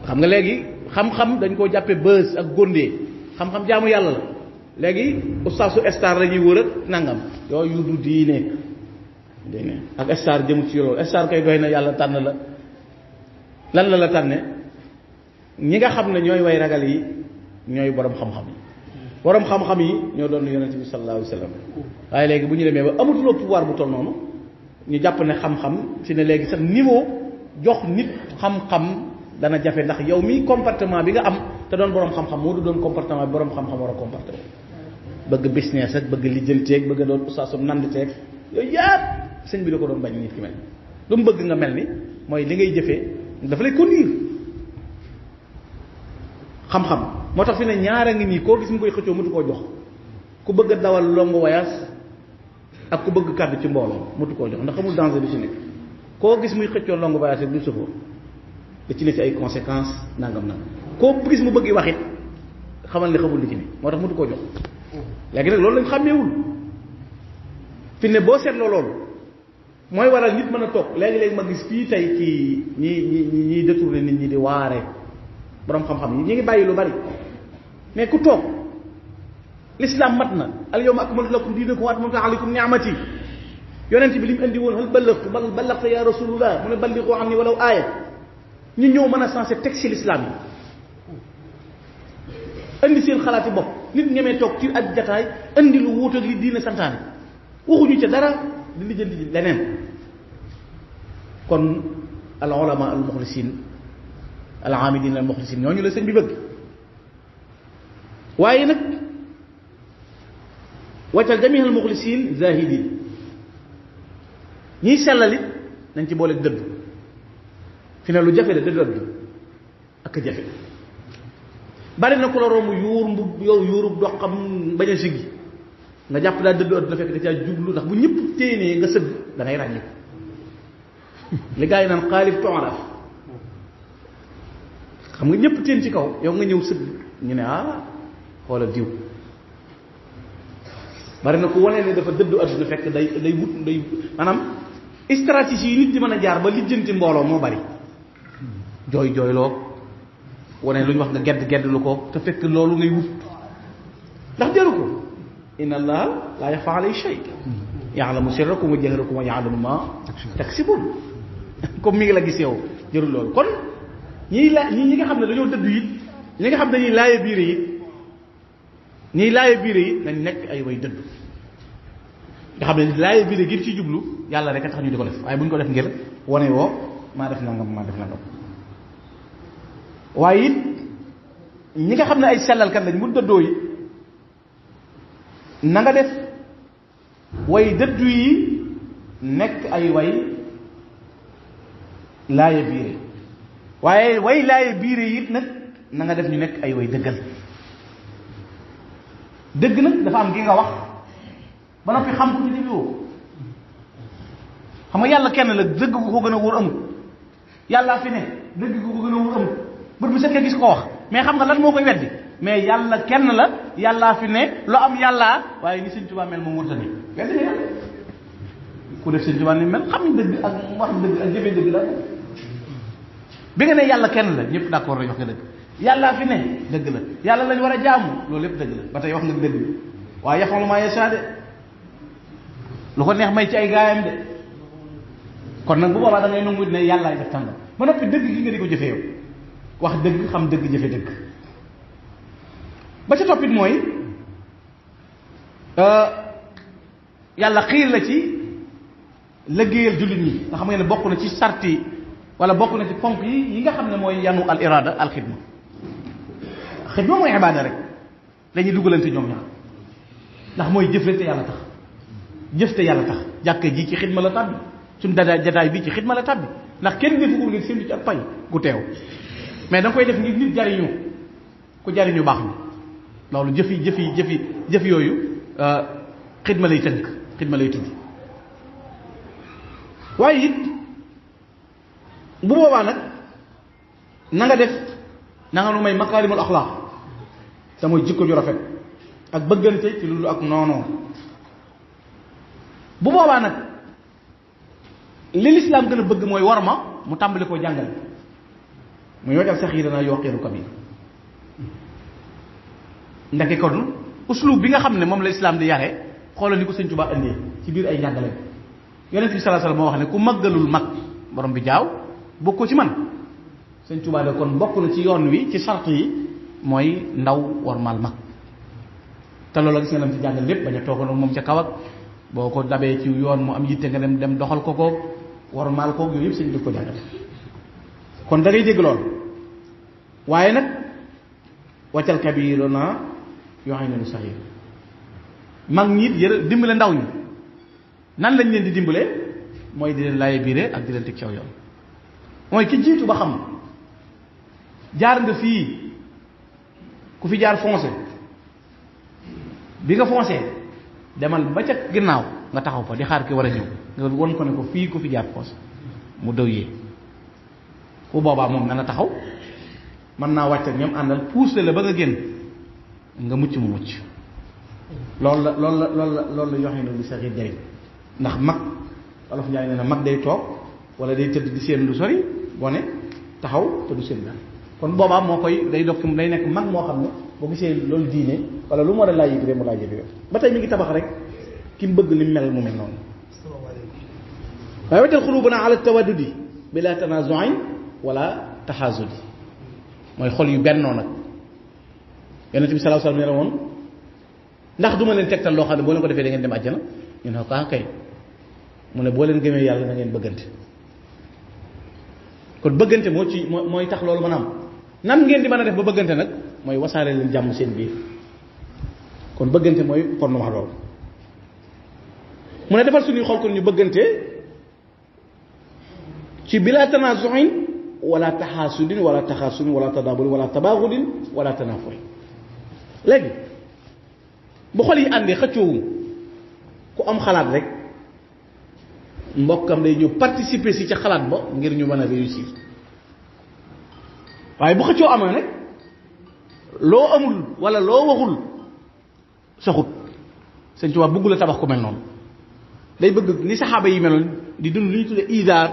xam nga léegi xam-xam dañ koo jàppe bës ak góndee xam-xam jaamu yàlla la léegi ustaasu star la ñuy wër ak nangam yooyu du diine ak star jëmu ci loolu star kay doy na yàlla tànn la lan la tànne ñi nga xam ne ñooy way ragal yi ñooy borom xam-xam yi borom xam-xam yi ñoo doon yonent bi sallallahu alayhi wa sallam waaye léegi bu ñu demee ba amatuloo pouvoir bu toll noonu ñu jàpp ne xam-xam fi ne léegi sax niveau jox nit xam-xam dana jafe ndax yow mi comportement bi nga am te doon borom xam-xam moo du doon comportement bi borom xam-xam war a comporté bëgg business ak bëgg lijjanteeg bëgg doon ustaasum nandteeg yooyu yëpp sëñ bi da ko doon bañ nit ki mel lu mu bëgg nga mel ni mooy li ngay jëfee dafa lay conduire xam-xam moo tax fi ne ñaara ngi nii koo gis mu koy xëccoo mëtu koo jox ku bëgg a dawal longu voyage ak ku bëgg kàddu ci mbooloo motu koo jox ndax xamul danger bi ci nekk koo gis muy xëccoo longu voyage rek du sofoo da ci ne ci ay conséquences nangam nangam koo gis mu bëgg wax it xamal ne xamul li ci ne moo tax motu koo jox léegi nag loolu lañ xàmmeewul fi ne boo seetloo loolu mooy waral nit mën a toog léegi-léegi ma gis fii tey ci ñiy détourné nit ñi di waare borom xam-xam yi ñi ngi bàyyi lu bari mais ku toog l'islam mat na al yawma akmaltu lakum diinakum wa atmamtu alaykum ni'mati yonent bi li mu indi woon hal ballaghta ya rasulullah mu ne ballighu anni walaw aaya ñu ñëw mën a sensé texte l'islam yi indi seen xalaati bopp nit ñemee toog ci ak jataay indi lu wuuteeg li diine santaane waxuñu ca dara di lijjanti leneen kon al ulama al muxlisin al amidin al muxlisin ñooñu la sëñ bi bëgg waaye nag waccal jamii al muxlisin zahidin ñiy sellalit nañ ci boole dëdd fi ne lu jafe la dëdd ak jafe bari na ku la romb yuur mbub yow yuurub doxam bañ a siggi nga jàpp daal dëdd àdduna fekk da caa jublu ndax bu ñëpp téenee nga sëgg da ngay ràññi ko li gaa yi naan xaalif tooraf xam nga ñëpp téen ci kaw yow nga ñëw sëgg ñu ne xoolal diw bari na ku wane ne dafa dëddu àdduna fekk day wut day maanaam stratégie yi nit di mën a jaar ba lijjanti mbooloo moo bari jooyloo wane lu ñu wax nga gedd lu ko te fekk loolu ngay wut ndax jaru ko inna allaha la yaxfa alayhi shay ya'lamu sirrakum wa jahrakum wa ya'lamu ma taksibun comme mi ngi la gis yow jërul loolu kon ñi nga xam ne dañoo dëddu it ñi nga xam dañuy laaye biire it ñiy laaye biire it nañ nekk ay way dëddu nga xam ne laaye biire ngir ci jublu yàlla rek a tax ñu di ko def waaye bu ñu ko def ngir wane woo maa def nangam waaye it ñi nga xam ne ay sellalkat lañ mu dëddoo yi na nga def way dëddu yi nekk ay way laaye biire waaye way laaye biire yi nag na nga def ñu nekk ay way dëggal dëgg nag dafa am gi nga wax ba noppi xam ko ñu jëfewoo xam nga yàlla kenn la dëgg gu ko gën a wóor amul yàllaa fi ne dëgg gu ko gën a wóor amul bët bu set nga gis ko wax mais xam nga lan moo koy weddi mais yàlla kenn la yàllaa fi ne lu am yàllaa waaye ni Sëñ Tuubaa mel moom wërta ni weddi nga yàlla ku def Sëñ Tuubaa ni mel xam dëgg ak wax dëgg ak jëfee dëgg la bi nga ne yàlla kenn la ñëpp d'accord nañ wax nga dëgg yàllaa fi ne dëgg la yàlla lañ war a jaamu loolu lépp dëgg la ba tey wax nga dëgg waaye yafalu maa yashaa de lu ko neex may ci ay gaayam de kon nag bu boobaa da ngay nangu ne yàllaay def tàngam ba noppi dëgg gi nga di ko jëfe yow wax dëgg xam dëgg jëfe dëgg ba ca toppit mooy yàlla xiir la ci liggéeyal jullit ñi nga xam nga ne bokk na ci sarti wala bokk na ci ponk yi nga xam ne mooy yanu al irada al xidma xidma mooy ibaada rek dañuy dugalante ñoom ñaar ndax mooy jëf te yàlla tax jëf te yàlla tax jàkka ji ci xidma la tàbbi suñu jataay bi ci xidma la tàbbi ndax kenn defu ko ngir séntu ci ak pay gu teew mais da nga koy def ngir nit jariñu ku jariñu baax na loolu jëf yooyu xidma lay tënk xidma lay tudd waaye it bu boobaa nag na nga def na nga nu may makaarimul axlaaq te mooy jikko ju rafet ak bëggante ci loolu ak noonoo bu boobaa nag li lislaam gën a bëgg mooy war ma mu tàmbali koo jàngale muy wajal saxiirana yuqiru kabir ndeke kon uslub bi nga xam ne moom la islaam di yare xoolal ni ko Sëñ Tuubaa indee ci biir ay njàngaleem Yonent bi sallallahu alayhi wasallam moo wax ne ku màggalul mag borom bi jaaw bokkoo ci man Sëñ Tuubaa de kon bokk na ci yoon wi ci sart yi mooy ndaw warmal mag te loolu gis nga lam ci jàngal lépp bañ a toogoon moom ca kaw ak boo ko dabee ci yoon mu am yitte nga dem doxal ko warmal koog yooyu yëpp sëñ daf ko jàngal kon da ngay dégg lool waaye nag waccal kabiruna yoo xam ne saxiir mag ñi it dimbale ndaw ñi nan lañ leen di dimbale mooy di leen laaye biire ak di leen teg ci aw yoon mooy ki jiitu ba xam jaar nga fii ku fi jaar foncé bi nga foncé demal ba ca ginnaaw nga taxaw fa di xaar ki war a ñëw nga won ko ne ko fii ku fi jaar foos mu dëw yee bu boobaa moom dana taxaw mën naa wàcc ak ñoom àndal pousse la ba nga génn nga mucc mu mucc loolu la yoxinu li saxi jariñ ndax mag wolof Njaay nee na mag day toog wala day tëdd di seen lu sori bone taxaw te du seen dara kon boobaa moo koy day dox day nekk mag moo xam ne boo gisee loolu diine wala lu mu war a laaj yëg mu laaj yëg ba tey mi ngi tabax rek ki mu bëgg li mel mu mel noonu waaye wetal xulubuna ala tawaddudi bila tanazuin wala taxaasudi mooy xol yu bennoo nag yonent bi sallallahu alayhi wasallam ne la woon ndax du ma leen tegtal loo xam ne boo leen ko defee da ngeen dem àjjana ñu ne ko kay mu ne boo leen gëmee yàlla na ngeen bëggante kon bëggante moo ci mooy tax loolu mën a am nan ngeen di mën a def ba bëggante nag mooy wasaare leen jàmm seen biir kon bëggante mooy kon wax loolu mu ne defal suñuy xol kon ñu bëggante ci bila tanazuin wala taxaasudin wala taxaasudin wala tadaabulin wala tabaaxudin wala tanaafuri léegi bu xol yi àndee xëccoowum ku am xalaat rek mbokkam day ñëw participer si ca xalaat ba ngir ñu mën a réussir waaye bu xëccoo amee nag loo amul wala loo waxul saxut Sëñ Tuubaa bëggul a tabax ko mel noonu day bëgg ni saxaaba yi meloon di dund li ñu tuddee isaar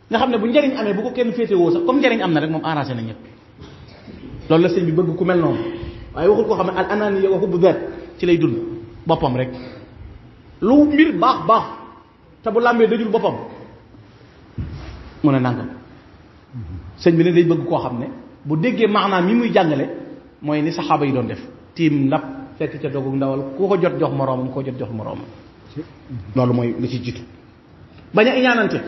nga xam ne bu njariñ amee bu ko kenn féetewoo sax comme njariñ am na rek moom arrangé na ñëpp loolu la sëñ bi bëgg ku mel noonu waaye waxul koo xam ne al ananiya wa hubbu zaat ci lay dund boppam rek lu mbir baax te bu làmbee dajul boppam mu ne nangam sëñ bi ne day bëgg koo xam ne bu déggee maanaam mi muy jàngale mooy ni saxaaba yi doon def tiim ndab fekk ca dogu ndawal ku ko jot jox moroomam ku ko jot jox moroomam loolu mooy lu ci jiitu bañ a iñaanante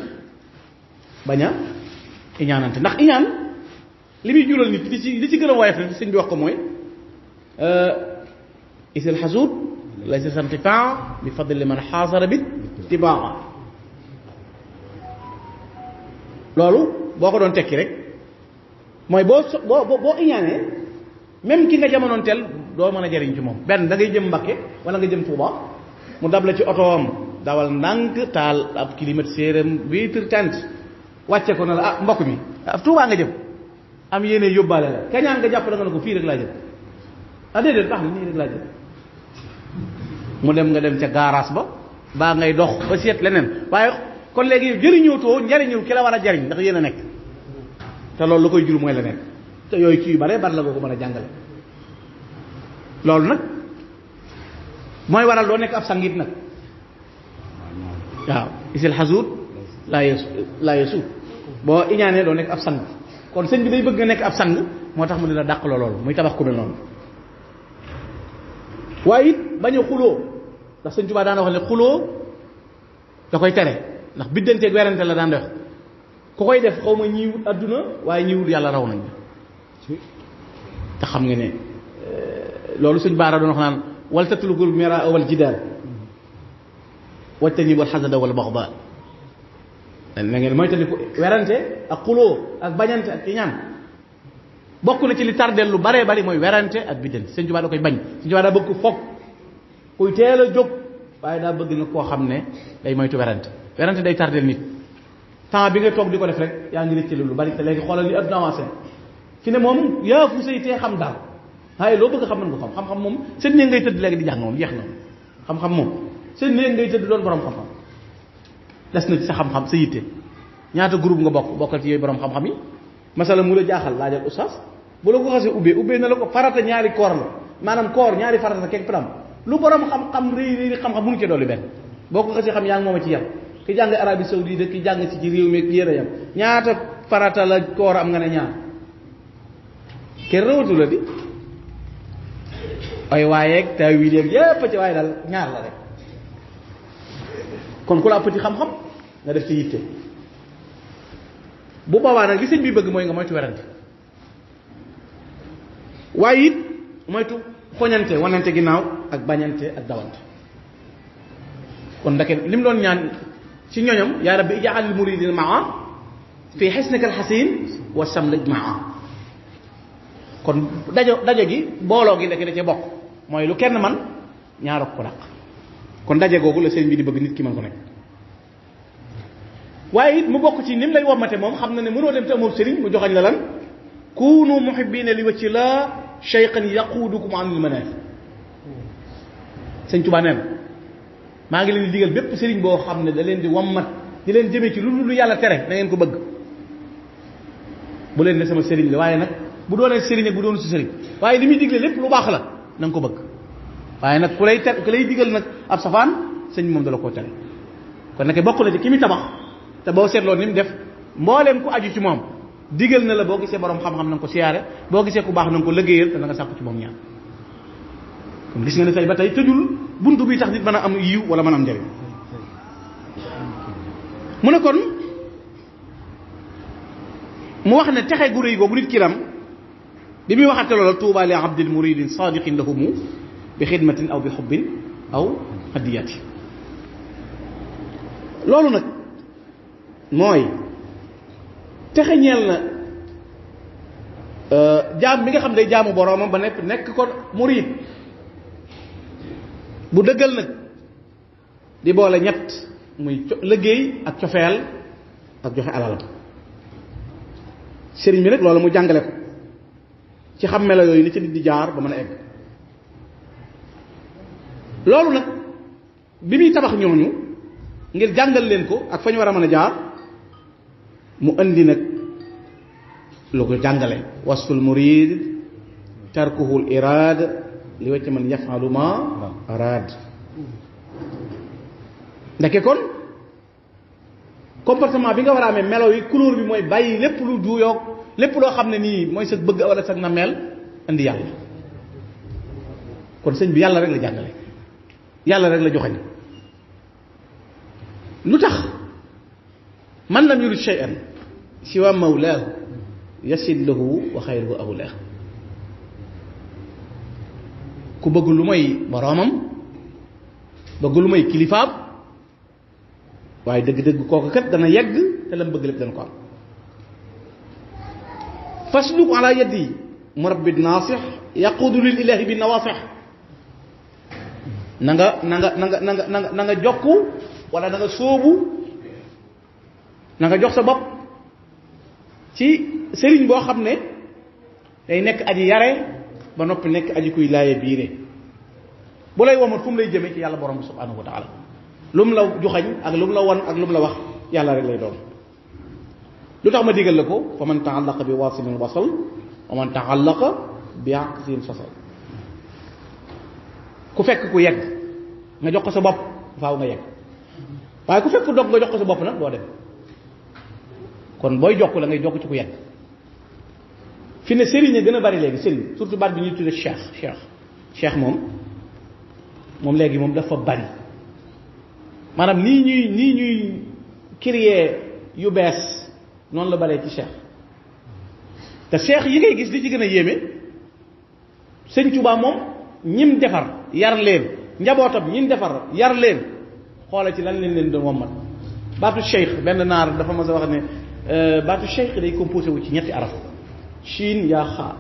ndax iñaan li muy jural nit li ci gën a woyof rek sëñ bi wax ko mooy isil xasuud laysa santifaa bi fadli man xaasara bit tibaa loolu boo ko doon tekki rek mooy boo iñaanee même ki nga jamonoon teel doo mën a jariñ ci moom benn da ngay jëm Mbakke wala nga jëm Touba mu dab la ci otoom dawal ndànk taal ab kilomètre séeram vitre tente wàcce ko na la mbokk mi Touba nga jëm am yéene yóbbaale la kañaan nga jàpp da nga ne ko fii rek laa jëm déedéet baax na nii rek laa jëm mu dem nga dem ca garage ba baa ngay dox ba seet leneen waaye kon léegi jëriñootoo njariñul ki la war a jariñ ndax yéen a nekk te loolu la koy jur mooy la nekk te yooyu ci yu bare bari la ko mën a jàngale loolu nag mooy waral doo nekk ab sangit nag waaw isil xasuud laa yesu boo iñaanee doo nekk ab sang kon sëñ bi day bëgg nga nekk ab sang moo tax mu dina dàq la loolu muy tabax ku mel noonu waaye it bañ a xuloo ndax sëñ Tuubaa daan wax ne xuloo da koy tere ndax biddanteeg werante la daan def ku koy def xaw ma ñiy wut adduna waaye ñiy wut yàlla raw nañ te xam nga ne loolu sëñ Baara doon wax naan wal tatlugul mira wal jidaal wajtani wal xasada wal baxda na ngeen mooy tandi ko werante ak xuloo ak bañante ak iñaan bokk na ci li tardel lu baree bari mooy werante ak biddante sëñ Tuubaa da koy bañ sëñ Tuubaa daa bëgg ko foog kuy teel a jóg waaye daa bëgg na koo xam ne day moytu werante day tardel nit temps bi nga toog di ko def rek yaa ngi rëcc lu bari te léegi xoolal li adduna avancé fi ne moom yaa fu say tee xam daal waaye loo bëgg xam mën nga xam-xam moom seen néeg ngay tëdd léegi di jàng moom jeex na xam-xam moom seen néeg ngay tëdd doon borom xam-xam des na ci sa xam-xam sa yitte ñaata groupe nga bokkal ci yooyu borom xam-xam yi masala mu la jaaxal laajal oustaz bu la ko xasee ubbee na la ko farata ñaari koor la maanaam koor ñaari farata kek pram lu borom xam-xam réy xam-xam mënu ci dolli benn boo ko xasee xam yaa ngi mooma ci yam ki jàng Arabie Saoudite ki jàng ci réew mi yéen a yam ñaata farata la koor am nga ne ñaar kenn rawatu la di ay waayeeg taawil yeeg yépp ci waaye daal ñaar la rek kon ku la ëppati xam-xam nga def ci yitte bu boobaa nag li sëñ bi bëgg mooy nga moytu werante waaye it moytu xoñante wanante ginnaaw ak bañante ak dawante kon ndake li mu doon ñaan ci ñoñom yaa rabbi ij'al al muridina maa fi hisnika al hasin wa samlaj maa kon dajo gi booloo gi ndeke da cee bokk mooy lu kenn man ñaar ko dàq kon daje googu la sëriñ bi di bëgg nit ki mën ko nekk waaye it mu bokk ci nim lay wommate moom xam na ne mënoo dem te amoo sëriñ mu joxañ la lan kunu muhibbina li wacci la shaykhan yaqudukum anil manaf sëñ Tuubaa neen maa ngi leen di digal bépp sëriñ boo xam ne da leen di wommat di leen jëmee ci lu yàlla tere na ngeen ko bëgg bu leen ne sama sëriñ la waaye nag bu doonee sëriñ ak bu doonu si sëriñ waaye li muy digle lépp lu baax la na nga ko bëgg waaye nag ku lay digal nag ab safaan sëñ moom dala koo tere kon nag bokk na ci ki mi tabax te boo seetloo ni mu def mbooleem ku aju ci moom digal na la boo gisee borom xam-xam na nga ko siyaare boo gisee ku baax na nga ko liggéeyal te na nga sàkku ci moom ñaan kon gis nga ne tey ba tey tëjul buntu bi tax nit mën a am yiw wala mën a am njëriñ mu ne kon mu wax ne texe gu rëy googu nit kiram bi muy waxate loola tuuba li abdil muridin sadiqin lahumu bi xidmatin aw bi xubbin aw hadiyati loolu nag mooy texe ñeel na jaam bi nga xam day jaamu boroomam ba nekk ko murid bu dëggal nag di boole ñett muy liggéey ak cofeel ak joxe alalam sëriñ bi nag loolu mu jàngale ko ci xam melo yooyu ni ci nit di jaar ba mën a egg loolu nag bi muy tabax ñooñu ngir jàngal leen ko ak fa ñu war a mën a jaar mu indi nag lu ko jàngale wasful murid tarkuhul iraad li wacc man yafalu ma araad ndeke kon comportement bi nga war a amee melo yi couleur bi mooy bàyyi lépp lu juuyoog lépp loo xam ne nii mooy sa bëgg wala sa na mel indi yàlla kon sëñ bi yàlla rek la jàngale yàlla rek la joxañ lu tax man lam yurid shay'an siwa mawlaahu yasid lahu wa xayruhu awlaa ku bëgg lu mooy boroomam bëgg lu mooy kilifaam waaye dëgg-dëgg kooku kat dana yegg te lam bëgg lépp dana ko am fasluk ala yadi murabbi naasix yaqudu lil ilahi bi nawaasix na nga jokku wala na nga sóobu na nga jox sa bopp ci sëriñ boo xam ne day nekk aji yare ba noppi nekk aji kuy laaye biire bu lay womat fu mu lay jëmee ci yàlla borom bi subhanahu wa taala lu mu la joxañ ak lu mu la wan ak lu mu la wax yàlla rek lay doon lu tax ma digal la ko fa man taallaqa bi wasilin wasal wa man taallaqa bi aqsin fasal ku fekk ku yegg nga jox ko sa bopp faaw nga yegg waaye ku fekk ku dog nga jox ko sa bopp nag doo dem kon booy jokk la ngay jokk ci ku yegg fi ne sëriñ gën a bari léegi sëriñ surtout baat bi ñuy tudde cheikh moom léegi moom dafa bari maanaam nii ñuy créer yu bees noonu la baree ci cheikh te cheikh yi ngay gis li ci gën a yéeme sëñ Tuubaa moom ñim defar yar leen njabootam ñim defar yar leen xoola ci lan leen doon wommat baatu cheikh benn naar dafa mas a wax ne baatu cheikh day composé wu ci ñetti araf shin yaa xaa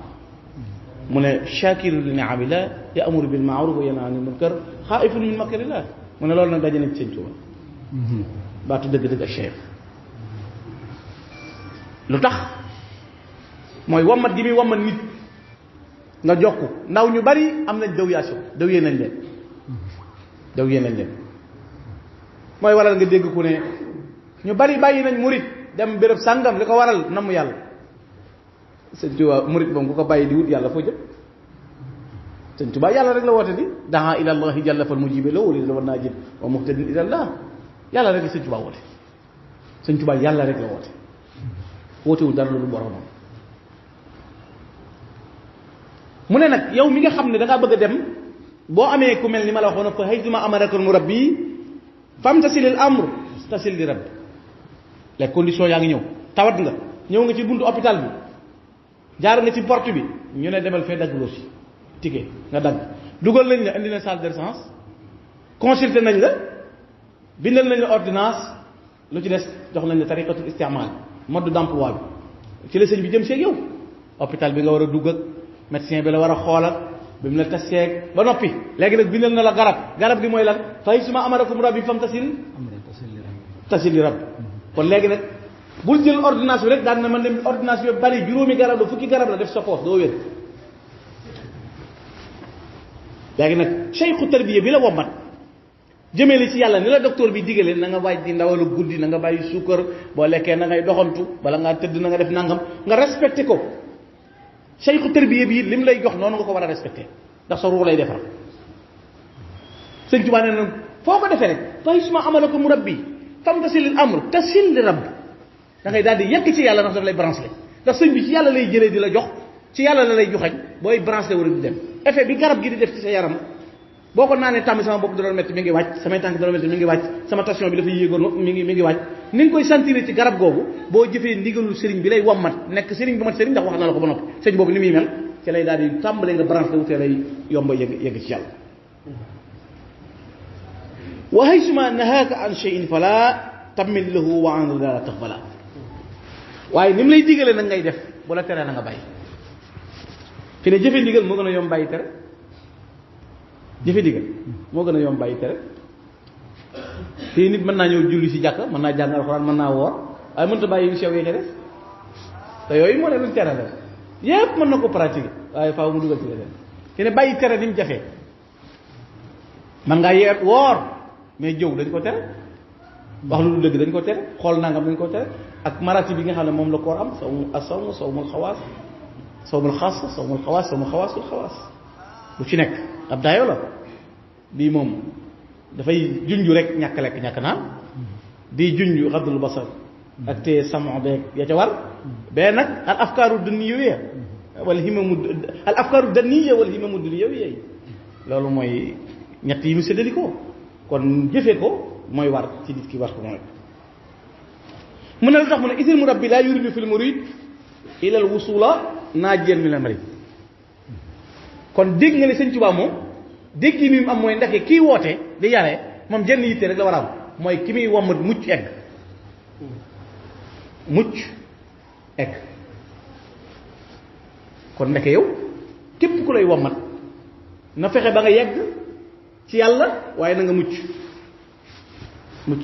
mu ne shakiru li ni'amillah ya'muru bil ma'ruf wa yanha 'anil munkar xaa'ifun min makrillah mu ne loolu nag daje na ci sëñ Tuubaa baatu dëgg-dëgg ak cheikh lu tax mooy wommat gi muy wommat nit nga jokku ndaw ñu bari am nañ dawyee nañ leen mooy waral nga dégg ku ne ñu bari bàyyi nañ murit dem béréb sàngam li ko waral namm yàlla sëñ Tuubaa murit moom ku ko bàyyi di wut yàlla foo jëm sëñ Tuubaa yàlla rek la woote di daa ila allahi jalla fal mujibe la wala wa najib wa muhtadin ila allah yàlla rek la sëñ Tuubaa woote sëñ Tuubaa yàlla rek la woote wootewul dara lu boromam mu ne nag yow mi nga xam ne da ngaa bëgg a dem boo amee ku mel ni ma la waxoon fa haytuma amarakal murabbi fam tasilil amr tasil li rabbi les conditions yaa ngi ñëw tawat nga ñëw nga ci buntu hôpital bi jaar nga ci porte bi ñu ne demal fee dagg loosi ticket nga dagg dugal nañ la indi na salle d'urgence consulté nañ la bindal nañ la ordonnance lu ci des jox nañ la tariqatul istimal mode d'emploi bi ci la sëñ bi jëm seeg yow hôpital bi nga war a dugg ak médecin bi la war a xool ak bi mu la taseeg ba noppi léegi nag bindal na la garab gi mooy lan fay suma amarakum rabbi fam tasil li rabbi kon léegi nag bul jël ordonnance bi rek daan na man dem ordonnance bi bari juróomi garab la fukki garab la def sa poos doo wér léegi nag cheikhu tarbiya bi la wommat jëmee li ci yàlla ni la docteur bi digale na nga waaj di ndawalu guddi na nga bàyyi suukar boo lekkee na ngay doxantu bala ngaa tëdd na nga def nangam nga respecté ko cheikhu tarbiya bi lim lay jox noonu nga ko war a respecté ndax sa ruux lay defar sëñ Tuubaa nee na foo ko defee rek fay suma amala ko mu rabbi fam tasilil amr tasil li rabb da ngay daal di yegg ci yàlla ndax daf lay branché ndax sëñ bi ci yàlla lay jëlee di la jox ci yàlla la lay joxañ booy branché war a di dem effet bi garab gi di def ci sa yaram boo ko naanee tàmmi sama bopp da doon métti mi ngi wàcc samay tànk da doon métti mi ngi wàcc sama tension bi dafa yéegoon mi ngi wàcc ni nga koy sentir ci garab googu boo jëfee ndigalul sëriñ bi lay wommat nekk sëriñ bu mat sëriñ ndax wax na la ko ba noppi sëriñ boobu ni muy mel ci lay daal di tàmbalee nga branché wutee lay yomba yegg ci yàlla wa haysuma nahaaka an shay'in fala tammil lahu wa an la taqbala waaye ni mu lay digale nag ngay def bu la teree na nga bàyyi fi ne jëfe ndigal moo gën a yomb bàyyi tere jëfe ndigal moo gën a yomb bàyyi tere fii nit mën naa ñëw julli ci jàkka mën naa jàng alxuraan mën naa woor waaye mënta bàyyi yu sew yi ca def te yooyu moo leen luñ tere la yépp mën na ko pratiquer waaye faaw mu dugal ci leneen fi ne bàyyi tere ni mu jafee man ngaa yeer woor mais jëw dañ ko tere wax lu dëgg dañ ko tere xool nangam dañ ko tere ak marati bi nga xam ne moom la koor am sawmul xawaas sawmul xawaas lu ci nekk ab daayoo la bii moom dafay junj rek ñàkk lekk ñàkk naan di junj xaddul basar ak te samo beeg ya ca war bee nag al afkaaru dunyawiyya wal himamu dunyawiyya loolu mooy ñett yi mu séddali ko kon jëfee ko mooy war ci nit ki war ko mooy mu ne lu tax mu ne isil murabbi laa yuridu fil murid ila al wusula naajiyan min al marid kon dégg nga ne sëñ Tuubaa moom dégg yi mi am mooy ndake kii woote di yare moom jenn yitte rek la war a am mooy ki muy wommat mucc egg kon ndeke yow képp ku lay wommat na fexe ba nga yegg ci yàlla waaye na nga mucc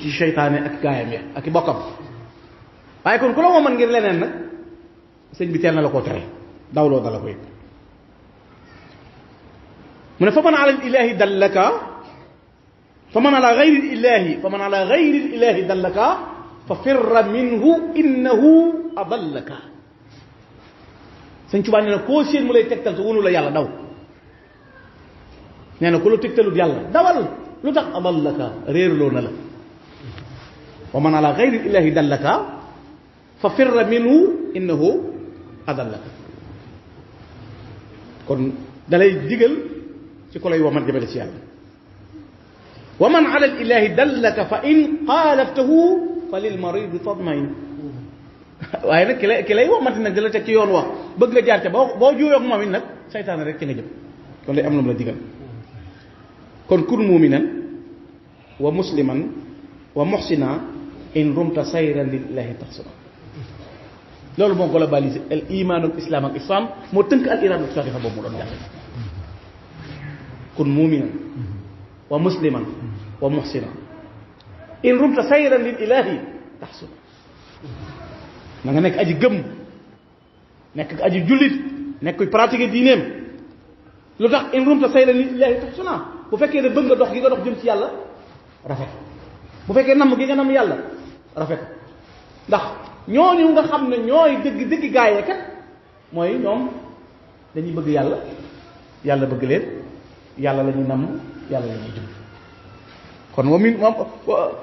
ci seytaane ak gaayam ya ak i bokkam waaye kon ku la wommat ngir leneen nag sëñ bi teel na la koo tere dawloo dala ko yëg mu ne fa man ala ilahi dallaka fa man ala gayri ilahi dallaka fa firra minhu innahu adallaka sëñ Tuubaa nee na koo séen mu lay tegtal su wunu la yàlla daw nee na ku la tegtalut yàlla dawal lu tax adallaka réerloo na la wa man ala gayri ilahi dallaka fa firra minhu innahu adallaka kon dalay digal ci ko lay wamat jëmale ci yàlla wa man ala al ilahi dallaka fa in xaalaftahu fa lil maridi tadmain waaye nag ki lay wamati nag di la teg ci yoon wax bëgg nga jaar ca boo juuyoog moom it nag saytaane rek ci nga jëm kon lay am lu mu la digal kon kun muminan wa musliman wa muhsina in rumta sayran lillahi taxsuna loolu moo globalisé al iman ak islam ak islam moo tënk al iran ak saxifa boobu mu doon jàppe kun muminan wa musliman wa muhsina in rumta sayran lillahi taxsuna na nga nekk aji gëm nekk aji jullit nekk kuy pratiquer diineem lu tax in rumta sayran lillahi taxsuna bu fekkee ne bëgg nga dox gi nga dox jëm ci yàlla rafet bu fekkee namm gi nga namm yàlla rafet ndax ñooñu nga xam ne ñooy dëgg gaayee kat mooy ñoom dañuy bëgg yàlla yàlla bëgg leen yàlla la ñuy namm yàlla la ñuy jëm kon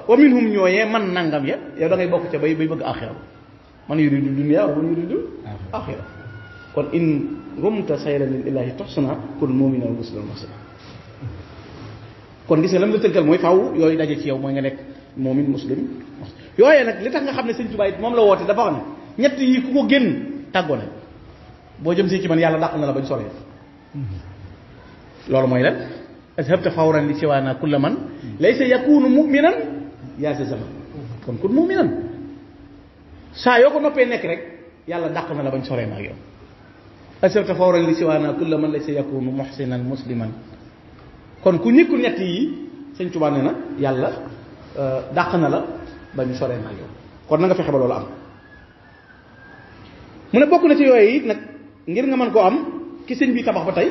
wa minhum ñooyee man nangam ya yow da ngay bokk ca bay bëgg axira man yuridu dunya wa man yuridu axira kon in rumta sayran lillahi tuhsana kun mu'minan musliman muhsina kon gis nga lam la tënkal mooy faaw yooyu daje ci yow mooy nga nekk mu'min muslim yooyee nag li tax nga xam ne Sëñ Tuubaa it moom la woote dafa wax ne ñett yi ku ko génn tàggoo na boo jëm si ci man yàlla dàq na la bañ soree loolu mooy lan azhabta fawran li siwaana kulla man laysa yakunu mu'minan yaa sa zaman kon kun mu'minan saa yoo ko noppee nekk rek yàlla dàq na la bañ soree ma ak yow asirta fawran li siwaana kulla man laysa yakunu muhsinan musliman kon ku nekkul ñett yi sëñ Tuubaa nee na yàlla dàq na la ba ñu soree naa yow kon na nga fexe ba loolu am mu ne bokk na ci yooyu it nag ngir nga mën koo am ki sëñ bi tabax ba tey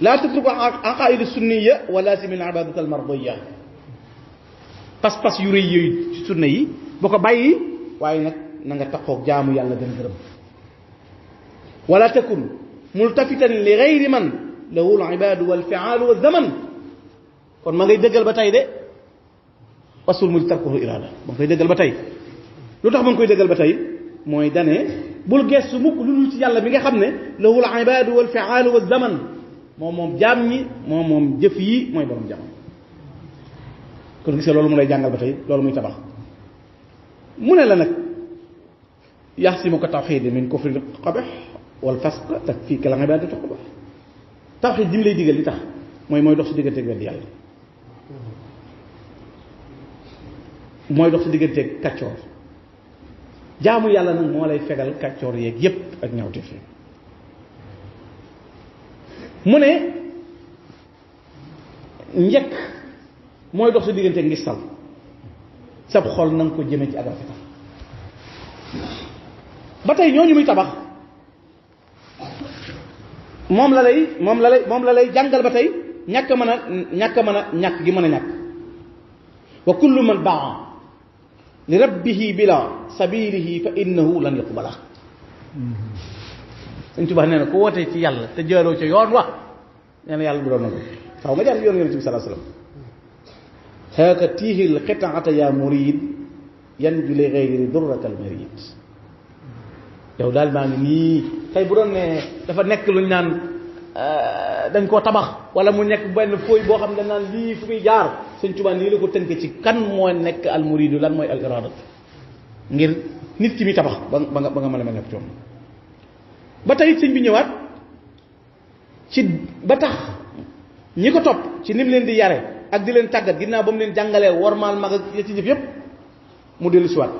laa tatruku aqaida sunniya wa lazim al ibadat al mardiya pas-pas yu rëy yooyu ci sunna yi boo ko bàyyi waaye nag na nga taxoog jaamu yàlla gën gërëm wala takun multafitan li gayri man lahu al ibadu wal fi'alu wa zaman kon ma ngay dëggal ba tey de wasul mu tarkuhu irada ma koy dëggal ba tey lu tax ma ngi koy dëggal ba tey mooy dane bul gestu mukk lu dul ci yàlla mi nga xam ne lahu al ibadu wal fi'alu wa zaman moom jaam ñi moom jëf yi mooy borom jaam kon gisee loolu mu lay jàngal ba tey loolu muy tabax mu ne la nag yaxsimuka tawxiid min kufri qabih wal fasq takfiika al ibaadatu qabih tawxiid ji mu lay digal li tax mooy dox si digganteeg weddi yàlla mooy dox si digganteeg kàccoor jaamu yàlla nag moo lay fegal kàccoor yeeg yépp ak ñawte fi mu ne njëkk mooy dox si digganteeg ngistal sab xol na nga ko jëme ci ak rafetal ba tey ñooñu muy tabax moom la lay jàngal ba tey ñàkk ñàkk gi mën a ñàkk wa kullu man daa li rabbihi bila sabilihi fa innahu lan yuqbala Sëñ Tuubaa nee na ku wootee ci yàlla te jaaroo ca yoon wa nee na yàlla du doon nangu xaw nga jaar yoon yonent bi sallallahu alayhi wasallam haaka tiihil xitaata yaa murid yan ju li gayri durraka al marid yow daal maa ngi nii tey bu doon ne dafa nekk luñ naan dañ koo tabax wala mu nekk benn fooy boo xam ne dañ naan lii fu muy jaar Sëñ Tuubaa nii la ko tënk ci kan moo nekk al muridu lan mooy al iradat ngir nit ki muy tabax ba nga mën a nekk ci moom ba tey sëñ bi ñëwaat ci ba tax ñi ko topp ci ni mu leen di yare ak di leen tàggat ginnaaw ba mu leen jàngalee wormaal mag ak ya ci jëf yépp mu dellu siwaat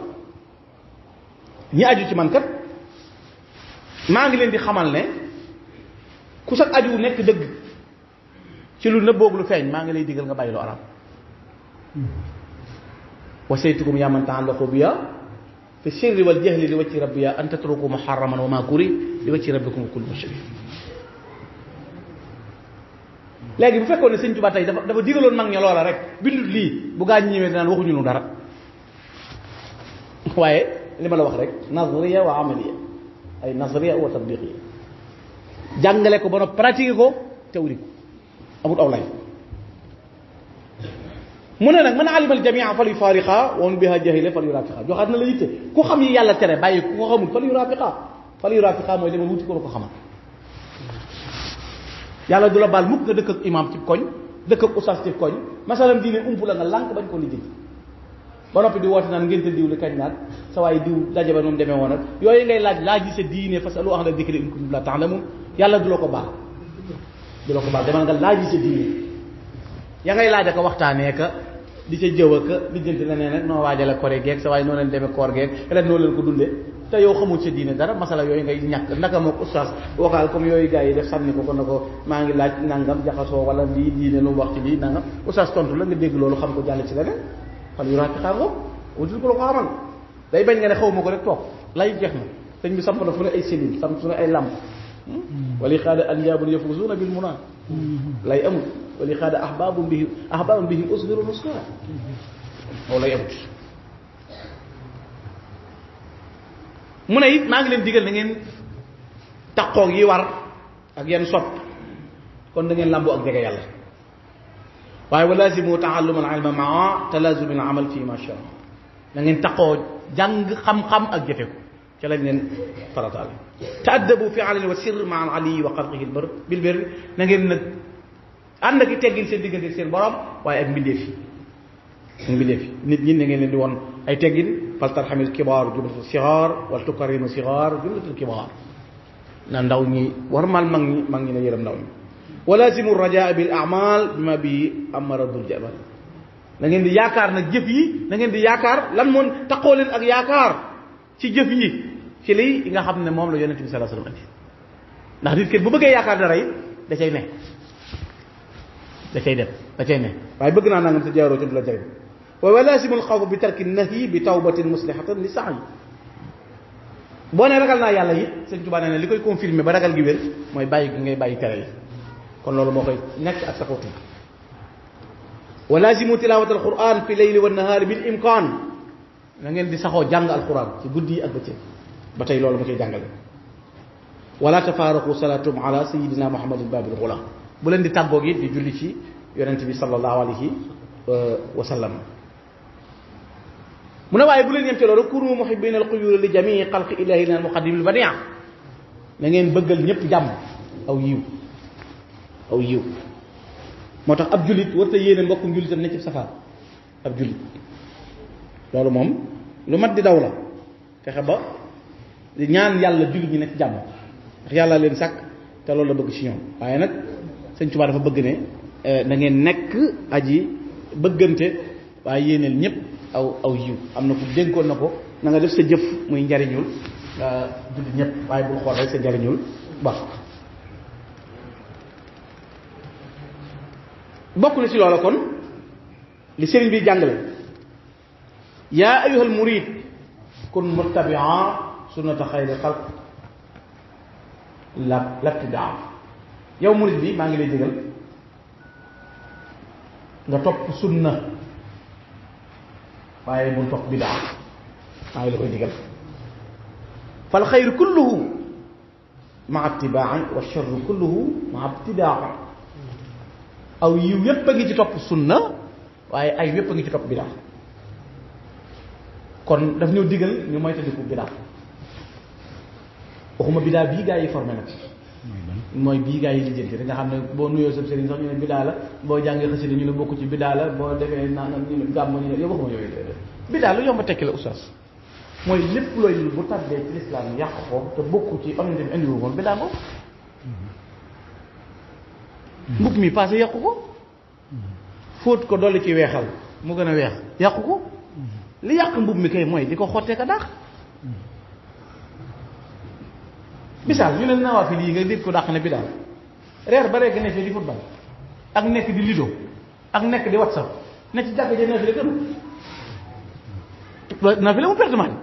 ñi aju ci man kat maa ngi leen di xamal ne ku sax aju nekk dëgg ci lu nëbboog lu feeñ maa ngi lay digal nga bàyyi lu araam wasaytukum yaa man ta'allaqu biya fi sirri wal jahli li wacci rabbiya an tatruku muharraman wa ma kuri li wacci rabbikum kullu mushrif léegi bu fekkoon ne Sëñ Tuubaa tey dafa digaloon mag ña loola rek bindut lii bu gaa ñëwee dinaan waxuñu nu dara waaye li ma la wax rek nazriya wa amaliya ay nazriya wa tatbiqiya jàngale ko ba no pratiquer ko théorie ko amut aw lay mu ne nag man alima al jamia fal yufariqa wa man biha jahila fal yurafiqa joxaat na la yitte ku xam yi yàlla tere bàyyi ku ko xamul fal yurafiqa mooy demal wuti ko ko xamal yàlla du la baal mukk nga dëkk ak imam ci koñ dëkk ak oustaz ci koñ masalam diine ump la nga lànk bañ ko lijjanti ba noppi di woote naan ngénte diw li kañ naat sa waaye diw daje ba moom demee woon ak yooyu ngay laaj sa diine fasalu ahla dikri in kuntum la ta'lamun yàlla du la ko baal demal nga laaj sa diine ya ngay laaj ko waxtaanee ka di ca jëw ka lijjanti la nee nag noo waajale kore geeg sa waaye noo leen demee koor geeg ren noo leen ko dundee te yow xamul sa diine dara masala yooyu ngay ñàkk naka moo ko oustaz waxaal comme yooyu gars yi def sànni ko na ko maa ngi laaj nangam jaxasoo wala lii diine lu mu wax ci lii nangam oustaz tontu la nga dégg loolu xam ko jàll ci leneen xal yu raati xaar ko wutul ko la ko xamal day bañ nga ne xaw ma ko rek toog lay jeex na sëñ bi samp na fu ne ay cellule samp fu ne ay lamp wali xaada anjaabun yafuzuuna bil munaa lay amul wali xaada ahbaabun bihi usdiru nuskara loolu lay amut mu ne it maa ngi leen digal na ngeen taqoog yi war ak yenn sopp kon da ngeen làmboo ak jege yàlla waaye wa lazimu ta'allum al-ilma ma'a talazum al-amal fi ma sha da ngeen taqoo jàng xam-xam ak jëfe ko ca lañ leen farataal ta'addabu fi alani wa sirr ma'a al-ali wa xalqihi bil birr na ngeen nag ànd ak teggin seen diggante seen borom waaye ak mbindeef yi nit ñi na ngeen leen di woon ay teggin fal tarhamil kibaar jumlatul sigaar wal tukarimu sigaar jumlatul kibaar na ndaw ñi war mal mag ñi na yërëm ndaw ñi wa lazimu rajaa bil a'mal bima bi amara dul jabal na ngeen di yaakaar nag jëf yi na ngeen di yaakaar lan moon taqoo leen ak yaakaar ci jëf yi ci lii nga xam ne moom la yonent bi sallallahu alayhi wasallam andi ndax nit kat bu bëggee yaakaar dara yi da cay ne da cay dem da cay ne waaye bëgg naa nangam te jaaroo ci du la jëriñ wa laasimul xawf bi tarki nahyi bi tawbatin muslihatan li sa'i boo ne ragal naa yàlla it Sëñ Tuubaa nee na li koy confirmer ba ragal gi wér mooy bàyyi gi ngay bàyyi tere yi kon loolu moo koy nekk ak sa xóotu wa laasimu tilawata alquran fi leyli wa nahaari bil imkaan na ngeen di saxoo jàng alquran ci guddi yi ak bëccëg ba tey loolu ma koy jàngale wala tafaaraqu salaatum ala sayidina muhammadin babil xula bu leen di tàggoo gi di julli ci yonent bi sallallahu alayhi wa sallam mu ne waaye bu leen yem ci loolu kunu muhibbina alquyul li jamii xalqi ilahi lina almuqaddim al badia na ngeen bëggal ñëpp jàmm aw yiw moo tax ab jullit warta yéene mbokkum jullitam ne ci safar ab jullit loolu moom lu mat di daw la fexe ba di ñaan yàlla jullit ñi nekk jàmm ndax yàlla leen sàkk te loolu la bëgg ci ñoom waaye nag Sëñ Tuubaa dafa bëgg ne na ngeen nekk aji bëggante waaye yéeneel ñëpp aw yiw am na ku dénkoon na ko na nga def sa jëf muy njariñul jullit ñëpp waaye bul xool rek sa njariñul baax bokk na ci loola kon li sëriñ bi jàngale yaa ayyuhal murid kun muttabi'a sunnata xayri xalq labtidaa yow murid bi maa ngi lay digal nga topp sunna waaye bul topp bidaa maa ngi la koy digal fal xayru kulluhu maa ittibaa'i wa sharru kulluhu maa ibtidaa aw yiw yépp a ngi ci topp sunna waaye ay yépp a ngi ci topp bidaa kon daf ñëw digal ñu moytandiku bidaa waxuma bidaa bii gaa yi formé nag mooy bii gaa yi lijjanti da nga xam ne boo nuyoo sa sëriñ sax ñu ne bidaa la boo jàngee xasida ñu ne bokku ci bidaa la boo defee naan ñu ne gàmm ñu ne yow waxuma yooyu bidaa lu yomb tekki la oustaz mooy lépp looy bu tàbbee ci lislaam yàq ko te bokku ci am na indiwu moom bidaa ko mbub mi passé yàqu ko fóot ko dolli ci weexal mu gën a weex yàqu ko li yàq mbub mi kay mooy di ko xottee ka dàq misaal ñu ne nawaafil yi nga dégg ko dàq ne bi daal reer ba rek nekk di football ak nekk di lido ak nekk di whatsapp ne ci jàkk ja naafile gënu naafile mu pertement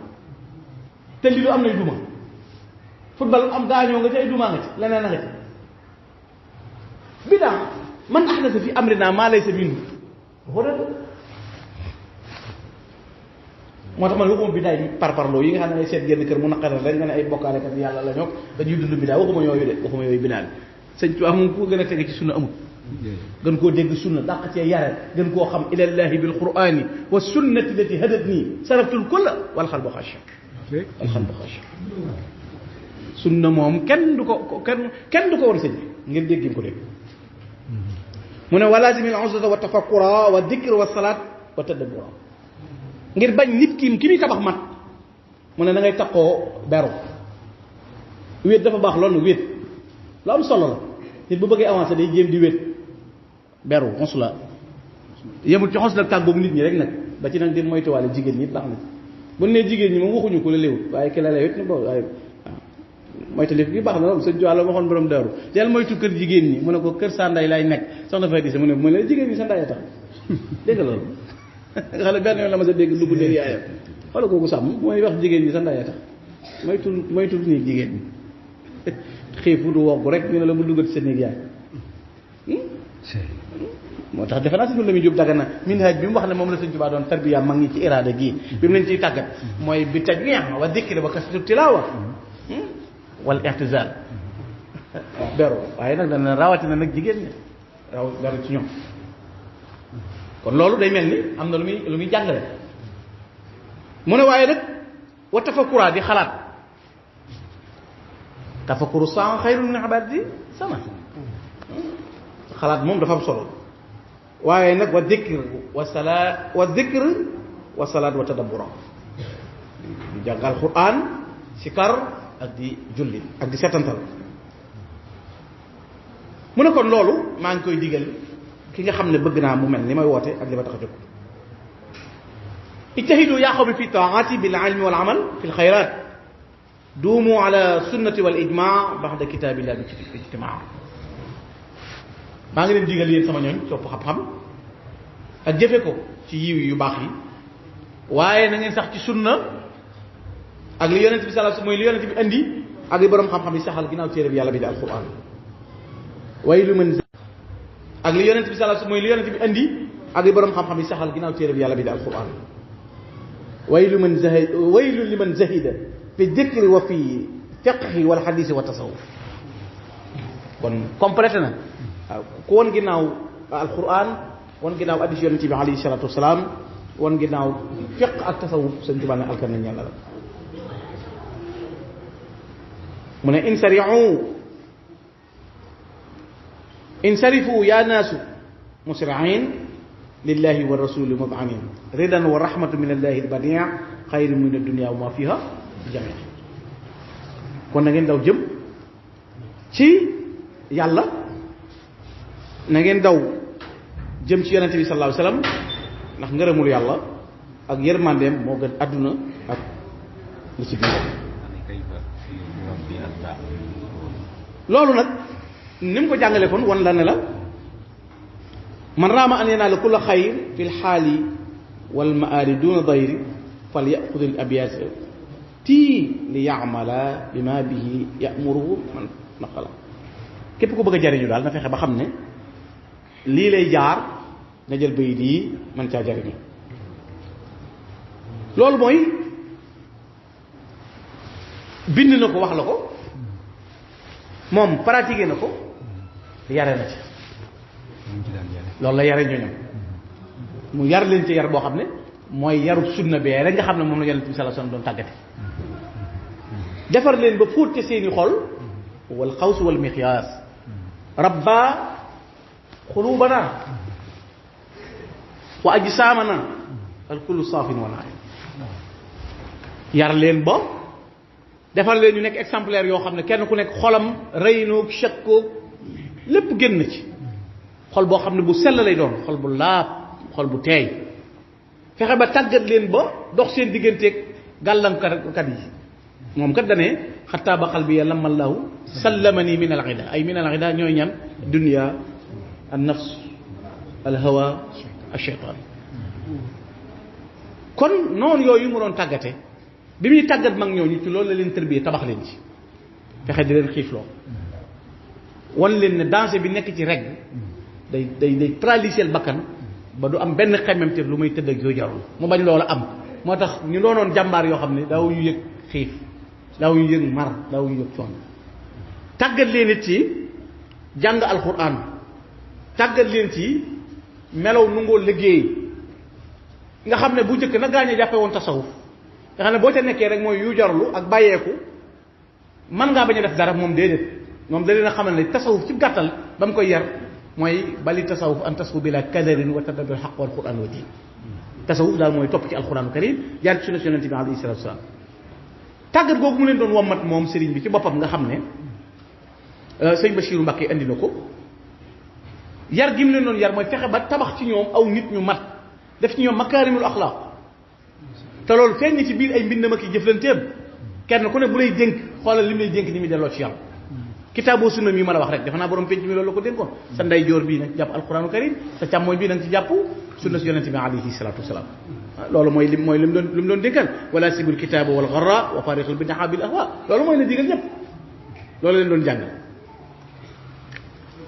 te lido am nay duma football am gaañoo nga ci ay duma nga ci leneen a nga ci bidaa man ahdasa fi amrina maa laysa minhu moo tax man waxuma bidaa yi parparloo yi nga xam ne ngay seet génn kër mu naqaral rek nga ne ay bokkaalekat yàlla la ñoo dañuy dund bidaa waxuma yooyu de waxuma yooyu bidaa bi sëñ Tuubaa moom ku gën a tege ci sunna amul gën koo dégg sunna dàq cee yare gën koo xam ilallahi bil qur'ani wa sunnati lati hadat nii saraftul kulla wal xalbu xashi sunna moom kenn du ko war a sëñ ngir dégg ko dégg mu ne wa lazimil uzlata wa tafakkura wa dikr wa salaat wa tadabbura ngir bañ nit ki muy tabax mat mu ne da ngay takkoo beru wéet dafa baax loolu wéet lu am solo la nit bu bëggee avancer day jéem di wéet beru xos la yemul ci xos la tàggoog nit ñi rek nag ba ci nag di moytuwaale jigéen ñi baax na bu ne jigéen ñi moom waxuñu ko la léewut waaye ki la léewut na boobu waaye moytandif gi baax na loolu sëñ Tuubaa waxoon borom daaru del moytu kër jigéen ñi mu ne ko kër sa nday lay nekk soxna fay di sa mu ne jigéen ñi sa nday a tax dégg nga loolu nga xam ne benn yoon la ma sa dégg dugg néeg yaayam wala kooku sàmm mooy wax jigéen ñi sa nday a tax moytul néeg jigéen ñi xiifu du wogg rek ñu ne la mu duggat sa néeg yaay moo tax defe naa si ñun la muy jóg dagana minhaj bi mu wax ne moom la sëñ Tuubaa doon tarbiya mag ñi ci iraada gii bi mu leen ciy tàggat mooy bi tajmiya wa dikri wa kasratu tilaawa wal i'tizal beru waaye nag dana rawatina nag jigéen ñi raw beru ci ñoom kon loolu day mel ni am na lu muy jàngale mu ne waaye nag wa tafakkura di xalaat tafakkuru saa xayrun min ibadati sama xalaat moom dafa am solo waaye nag wa dikr wa salaat wa tadabbura di jàngal Qur'an sikar ak di julli ak di setantal mu ne kon loolu maa ngi koy digal ki nga xam ne bëgg naa mu mel ni may woote ak li ma tax a jóg ijtahidu yaa qawmi fi taati bil ilmi wal amal fi l xayrat duumu ala sunnati wal ijmaa ba'da kitaabillah bi ijtimaa. maa ngi leen digal yéen sama ñooñ sopp xam-xam ak jëfe ko ci yiw yu baax yi, waaye na ngeen sax ci sunna ak li yonent bi sallallahu alayhi wasallam mooy li yonent bi indi ak li borom xam-xam yi saxal ginnaaw téere bi yàlla bi di alquran. waylu man ak li yonent bi sallallahu alayhi wasallam mooy li yonent bi indi ak li borom xam-xam yi saxal ginnaaw téere bi yàlla bi di alquran. waylu liman zahida fi dhikri wa fi fiqhi wal hadisi wa tasawuf. kon complété na waaw ku won ginnaaw alquran won ginnaaw hadis yonent bi alayhi salatu wasalaam won ginnaaw fiq ak tasawuf sëñ Tuubaa ne alkan nañ yàlla la. mu ne insarifu ya naasu musri'in lillahi wa rasuli mub'amin ridan wa rahmatu min allahi al-badi' xayru min ad-dunya wa ma fiha jami'. kon na ngeen daw jëm ci yàlla, na ngeen daw jëm ci yonente bi sallallahu alayhi wasallam ndax ngërëmul yàlla ak yërmandeem moo gën àdduna ak li ci biir. loolu nag ni mu ko jàngale kon wan la ne la man raama an yanaala kulla xayr fi lxaali wal maali duna dayri fal yaxud al abyaat tii li yamala bi ma bihi yamuruhu man naqala. képp ku bëgg a jariñu daal na fexe ba xam ne lii lay jaar na jël bayit yi mën caa jariñu. loolu mooy bind na ko wax la ko, moom pratiqué na ko, yare na ci. loolu la yare ñooñam mu yar leen ci yar boo xam ne mooy yarub sunna bee rek nga xam ne moom la Yonent bi sallallahu alayhi wasallam doon tàggate. defar leen ba fóot ca seeni xol wal xaws wal miqyaas rabba xulubana wa ajsaamana al kullu saafin wa naa'im. yar leen ba defar leen ñu nekk exemplaire yoo xam ne kenn ku nekk xolam rëynoog chakkoog lépp génn ci xol boo xam ne bu sell lay doon, xol bu laab, xol bu teey. fexe ba tàggat leen ba dox seen digganteeg gàllankat yi. moom kat dane xataa ba xal bi ya lamallahu sallamani min al ida ay min al ida ñooy ñan dunya an nafs al hawa al shaytan. kon noonu yooyu mu doon tàggate bi muy tàggat mag ñooñu ci loolu la leen tërbiye tabax leen ci fexe di leen xiifloo wan leen ne danger bi nekk ci reg day paralyser bakkan ba du am benn xemmemteef lu may tëdd ak yooyu jarul mu bañ loola am. moo tax ñu doonoon jàmbaar yoo xam ne daaw ñu yëg xiif, daaw ñu yëg mar, daaw ñu yëg coono. tàggat leen it ci jàng alquran, tàggat leen ci melaw nu ngoo liggéey nga xam ne bu njëkk na gaañe jàppe woon tasawuf nga xam ne boo ca nekkee rek mooy yu jarlu ak bàyyeeku man ngaa bañ a def dara. moom déedéet, moom da leen a xamal ne tasawuf ci gàttal ba mu koy yar mooy bali tasawuf an tasfu bila kadarin wa tadabbur xaq wal quran wa diin. tasawuf daal mooy topp ci alquran karim jaar ci sunna yonent bi alayhi salatu wasalam. tàggat googu mu leen doon wommat moom sëriñ bi ci boppam nga xam ne sëñ Bachiru Mbakke andi na ko. yar gi mu leen doon yar mooy fexe ba tabax ci ñoom aw nit ñu mat, def ci ñoom makaarimul axlaaq. te loolu feeñ ci biir ay mbindam ak i jëflanteem. kenn ku ne bu lay dénk xoolal li mu lay dénk ni muy delloo ci yàlla. kitaaboo sunna mi ma la wax rek defe naa borom penc mi loolu la ko dénkoon. sa ndey joor bii nag jàpp alquranu karim, sa càmmooñ bii nag ci jàpp sunna si yonente bi alayhi salatu wasalaam. loolu mooy li mu doon dénkal wala sibul kitaaba wal garra wa fariqul bidaa bil ahwa. loolu mooy la digal ñëpp, loolu leen doon jàng.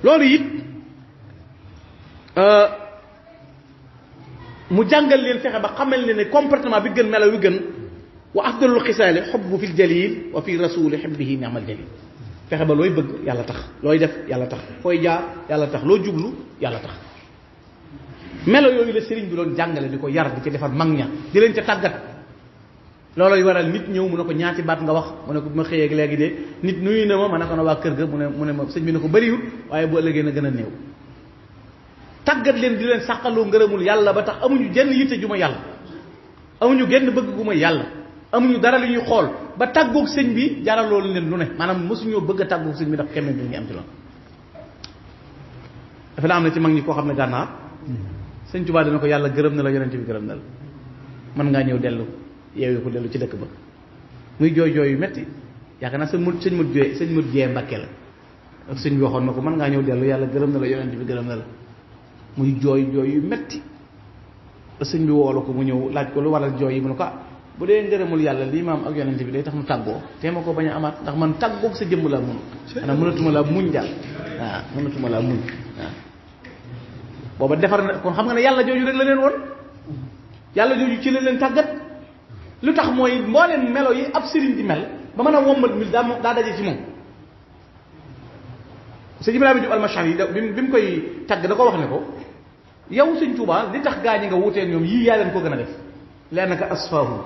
loolu it mu jàngal leen fexe ba xamal leen ne comportement bi gën melaw wi gën wa afdalul xisaali xubbu fil jalil wa fi rasuli xibbihi ni'mal jalil. fexe ba looy bëgg yàlla tax, looy def yàlla tax, fooy jaar yàlla tax, loo jublu yàlla tax. melo yooyu la sëriñ bi doon jàngale di ko yar di ci defar mag ña di leen ca tàggat. loolooy waral nit ñëw mu ne ko ñaati baat nga wax mu ne ko bu ma xëyee léegi de nit nuyu na ma ne ko na waa kër ga mu ne ma sëñ bi ne ko bëriwul waaye bu ëllëgee na gën a néew. tàggat leen di leen sàqaloo ngërëmul yàlla ba tax amuñu jenn yitte ju ma yàlla, amuñu genn bëgg gu ma yàlla, amuñu dara li ñuy xool ba tàggoog sëñ bi jaraloo leen lu ne. maanaam mosuñoo bëgg a tàggoog sëñ bi ndax xemmem bi ñu am ci loolu. dafa na am na ci mag ñi koo xam ne gànnaar sëñ Tuubaa dana ko yàlla gërëm na la yonent bi gërëm na la mën ngaa ñëw dellu yeewu ko dellu ci dëkk ba muy jooy jooy yu metti yaakaar naa sëñ mut jee Mbàkke la ak sëñ bi waxoon na ko mën ngaa ñëw dellu yàlla gërëm na la yonent bi gërëm na la muy jooy yu metti ba sëñ bi woolu ko mu ñëw laaj ko lu waral jooy yi mu ne ko bu dee ngërëmul yàlla lii maam ak yonent bi day tax mu tàggoo te ma ko bañ a amaat ndax man tàggoog sa jëmm laa mun maanaam mënatuma laa muñ daal waaw mënatuma laa muñ waaw booba defar na kon xam nga ne yàlla jooju rek la leen woon yàlla jooju ci la leen tàggat lu tax mooy mbooleem melo yi ab sëriñ di mel ba mën a wommat mil daa daje ci moom sëñ Ibrahima Diop almachar yi bi mu koy tagg da ko wax ne ko yow sëñ Tuubaa li tax gaañi nga wuteeg ñoom yii yaa leen ko gën a def lannaka asfaahum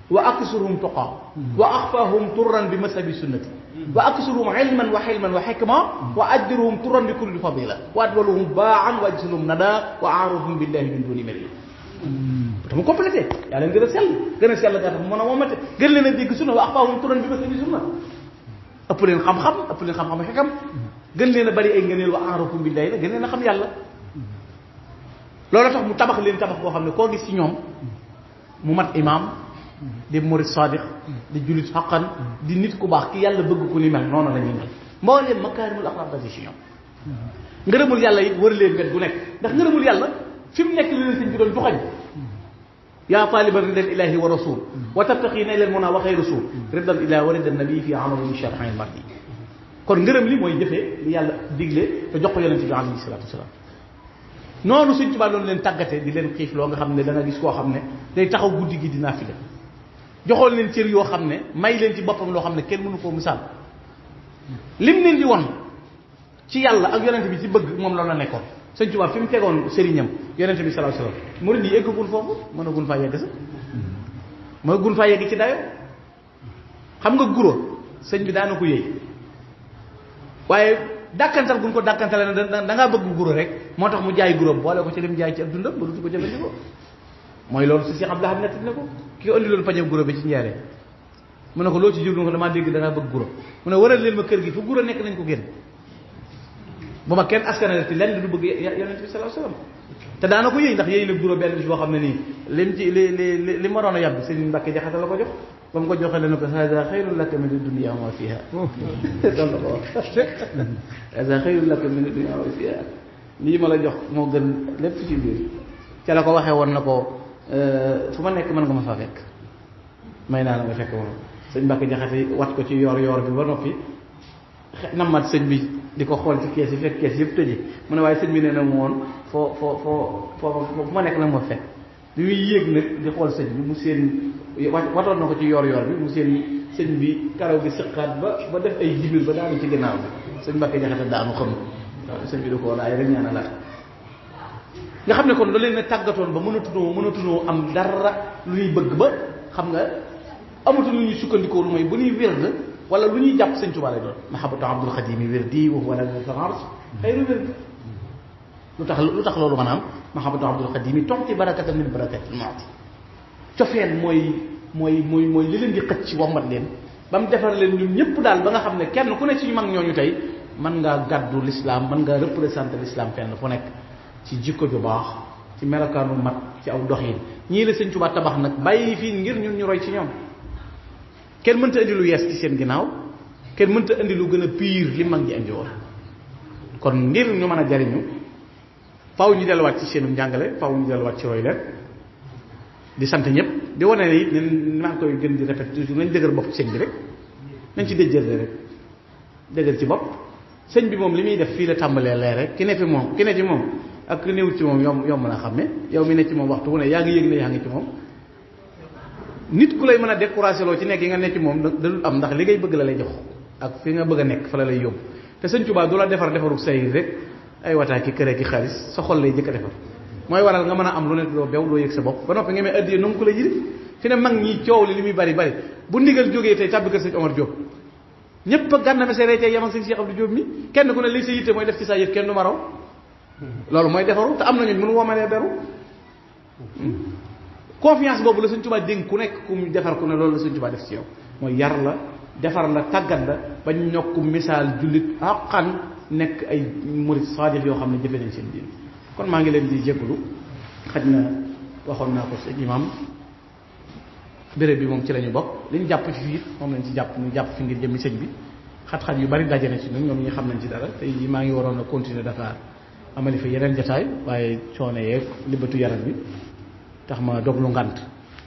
wa aksuruhum tuqaa wa axfaahum turran bi masabi sunnati wa aksuruhum ilman wa xilman wa xikma wa ajruhum turran bi kulli fadila wa adwaluhum baan wa ajsaluhum nada wa aarufuhum billahi min duni mari te mu complété yaa leen gën a sell gaa tax mu mën a womate gën leen a dégg sunna wa axfaahum turran bi masabi sunna ëpp leen xam-xam xikam gën leen a bari ay ngëneel wa aarufuhum billahi la gën leen a xam yàlla loolu tax mu tabax leen tabax boo xam ne koo gis ci ñoom mu mat imaam di murid sadiq di jullit xaqan di nit ku baax ki yàlla bëgg ku ni mel noonu la ñuy mel mbooleem makaarimul axlaaq dasi ci ñoom ngërëmul yàlla it wër leen wet gu nekk ndax ngërëmul yàlla fi mu nekk li leen sëñ bi doon joxañ yaa taaliban ridal ilahi wa rasul wa tabtaqi naylal muna wa xay rasul ridal ilahi wa ridal nabi fi amali sharxan mardi kon ngërëm li mooy jëfee li yàlla digle te jox ko yonente bi alayhi salatu wasalaam noonu Sëñ Tuubaa doon leen tàggate di leen xiif loo nga xam ne da nga gis koo xam ne day taxaw guddi gi dinaa fi def joxoon leen cër yoo xam ne may leen ci boppam loo xam ne kenn mënu koo misaal lim leen di won ci yàlla ak yonente bi ci bëgg moom loolu la nekkoon Sëñ Tuubaa fi mu tegoon sëriñam yonente bi sallallahu alayhi wasallam murid yi eggagul foofu mënagul faa yegg sax mënagul faa yegg ci dayo xam nga guro sëñ bi daana ko yëy waaye dàkkantal buñ ko dàkkantale ne da ngaa bëgg guro rek moo tax mu jaay guro boole ko ci lim jaay ci ak dundam ba dutu ko jëfandikoo mooy loolu si Cheikh Abdoulaye nett ne ko ki ko andi loolu pañe guro bi ci njaaree mu ne ko loo ci jublu ko damaa dégg da ngaa bëgg guro mu ne waral leen ma kër gi fu guro nekk nañ ko génn bu ma kenn askanale ci lenn du bëgg yonent bi sallallahu alayhi wasallam te daana ko yëy ndax yëy na guro benn bis boo xam ne nii lim ci li ma doon a yàbb sëñ Mbàkke Jaxate la ko jox ba mu ko joxee leen ko hada xayrun laka min ad-dunya wa ma fiha doon la ko wax hada xayrun laka min ad-dunya wa ma fiha lii ma la jox moo gën lépp ci biir ca la ko waxee woon na ko fu ma nekk mën nga ma faa fekk may naa la nga fekk moom sëñ Mbàkke Jaxate wat ko ci yoor bi ba noppi nammat sëñ bi di ko xool ci kees yi fekk kees yëpp tëje mu ne waaye sëñ bi nee na mu woon foo ma nekk nag ma fekk bi muy yéeg nag di xool sëñ bi mu seen watoon na ko ci yoor bi mu seen sëñ bi karaw gi sëqaat ba def ay jibil ba daanu ci ginnaaw bi sëñ Mbàkke Jaxate daanu xam waaw sëñ bi da ko laay rek ñaana la nga xam ne kon da leen a tàggatoon ba mënatunoo am dara lu ñuy bëgg ba xam nga amatu lu ñuy sukkandikoo lu mooy bu ñuy wérd wala lu ñuy jàpp sëñ Tuubaa lay doon mahabatu Abdul Xadim wérdi wa wala fars xayru wérd lu tax loolu maanaam mahabatu Abdul Xadim toxti barakatan min barakatil maati cofeel mooy li leen di xëcc wommat leen ba mu defar leen ñun ñëpp daal ba nga xam ne kenn ku ne ci ñu mag ñooñu tey mën ngaa gàddu l'islam mën ngaa représenter l'islam fenn fu nekk ci jikko ju baax ci melokaanu mat ci aw doxin ñii la sëñ Tuubaa tabax nag bàyyi fii ngir ñun ñu roy ci ñoom kenn mënta indi lu yees ci seen ginnaaw kenn mënta indi lu gën a pire li mag ñi indi woon kon ngir ñu mën a jariñu faw ñu delluwaat ci seenu njàngale faw ñu delluwaat ci roy leen di sant ñëpp di wane ne it ne maa ngi koy gën di répéter toujours nañ dëgër bopp ci sëñ bi rek nañ ci déjjële rek dëgër ci bopp sëñ bi moom li muy def fii la tàmbalee leer rek ki ne fi moom ak ki néew ci moom yomb naa xam ne yow mi ne ci moom waxtu wu ne yaa ngi yëg ne yaa ngi ci moom nit ku lay mën a découragé loo ci nekk yi nga nekk ci moom da dul am ndax li ngay bëgg la lay jox ak fi nga bëgg a nekk fa la lay yóbbu te sëñ Tuubaa du la defaru say rek ay wataa ki kër ki xaalis sa xol lay jëkk a defar mooy waral nga mën a am lu ne doo bew doo yëg sa bopp ba noppi nga may addiyee nangu ko la jiri fi ne mag ñi coow li muy bari bu ndigal jógee tey tàbbi kër sëñ Omar Diop ñëpp a gànna mesere tey yam ak sëñ Cheikh Abdou Diop mi kenn ku ne li sa yitte mooy def ci sa yëf kenn du ma raw loolu mooy defaru te am nañu mënu womalee beru confiance boobu la sëñ Tuubaa dénk ku nekk ku mu defar ku ne loolu la sëñ Tuubaa def ci yow mooy yar la defar la tàggat la ba ñu ñokk misaal jullit xaqan nekk ay murid saadiq yoo xam ne jëfe nañ seen diin kon maa ngi leen di jégalu xaj na waxoon naa ko sëñ imam béréb bi moom ci la ñu bokk li ñu jàpp ci fii moom lañ ci jàpp ñu jàpp fi ngir jëmmi sëñ bi xat-xat yu bari daje na ci ñun ñoom ñi xam nañ ci dara tey jii maa ngi waroon a continuer Dakar amali fa yeneen jataay waaye coono yeeg libatu yaram bi tax ma dog lu ngant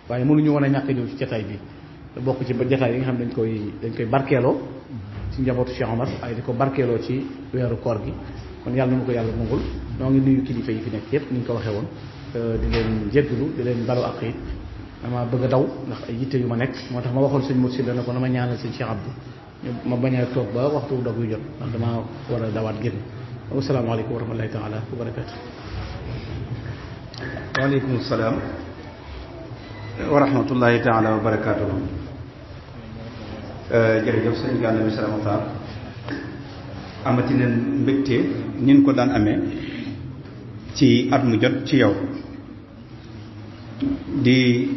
waaye mënuñu woon a ñàkk ñëw ci jataay bi da bokk ci ba jataay yi nga xam ne dañ koy barkeeloo ci njabootu Cheikh Omar waaye di ko barkeeloo ci weeru koor gi kon yàlla na ma ko yàlla nangul noo ngi nuyu kilifa yi fi nekk yépp ni ñu ko waxee woon di leen jéggalu di leen balu ak it dama bëgg a daw ndax ay yitte yu ma nekk moo tax ma waxoon sëñ Moussa dana ko na ma ñaanal sëñ Cheikh Abdou ma bañ a toog ba waxtu dog yu jot ndax dama war a dawaat génn asalaamaaleykum wa rahmatullahi taala wa barakatu waaleykum salaam wa rahmatullahi taala wa barakatu jërëjëf sëñ Gana Messere Maxtaar amati nañ mbégte nin ko daan amee ci at mu jot ci yow di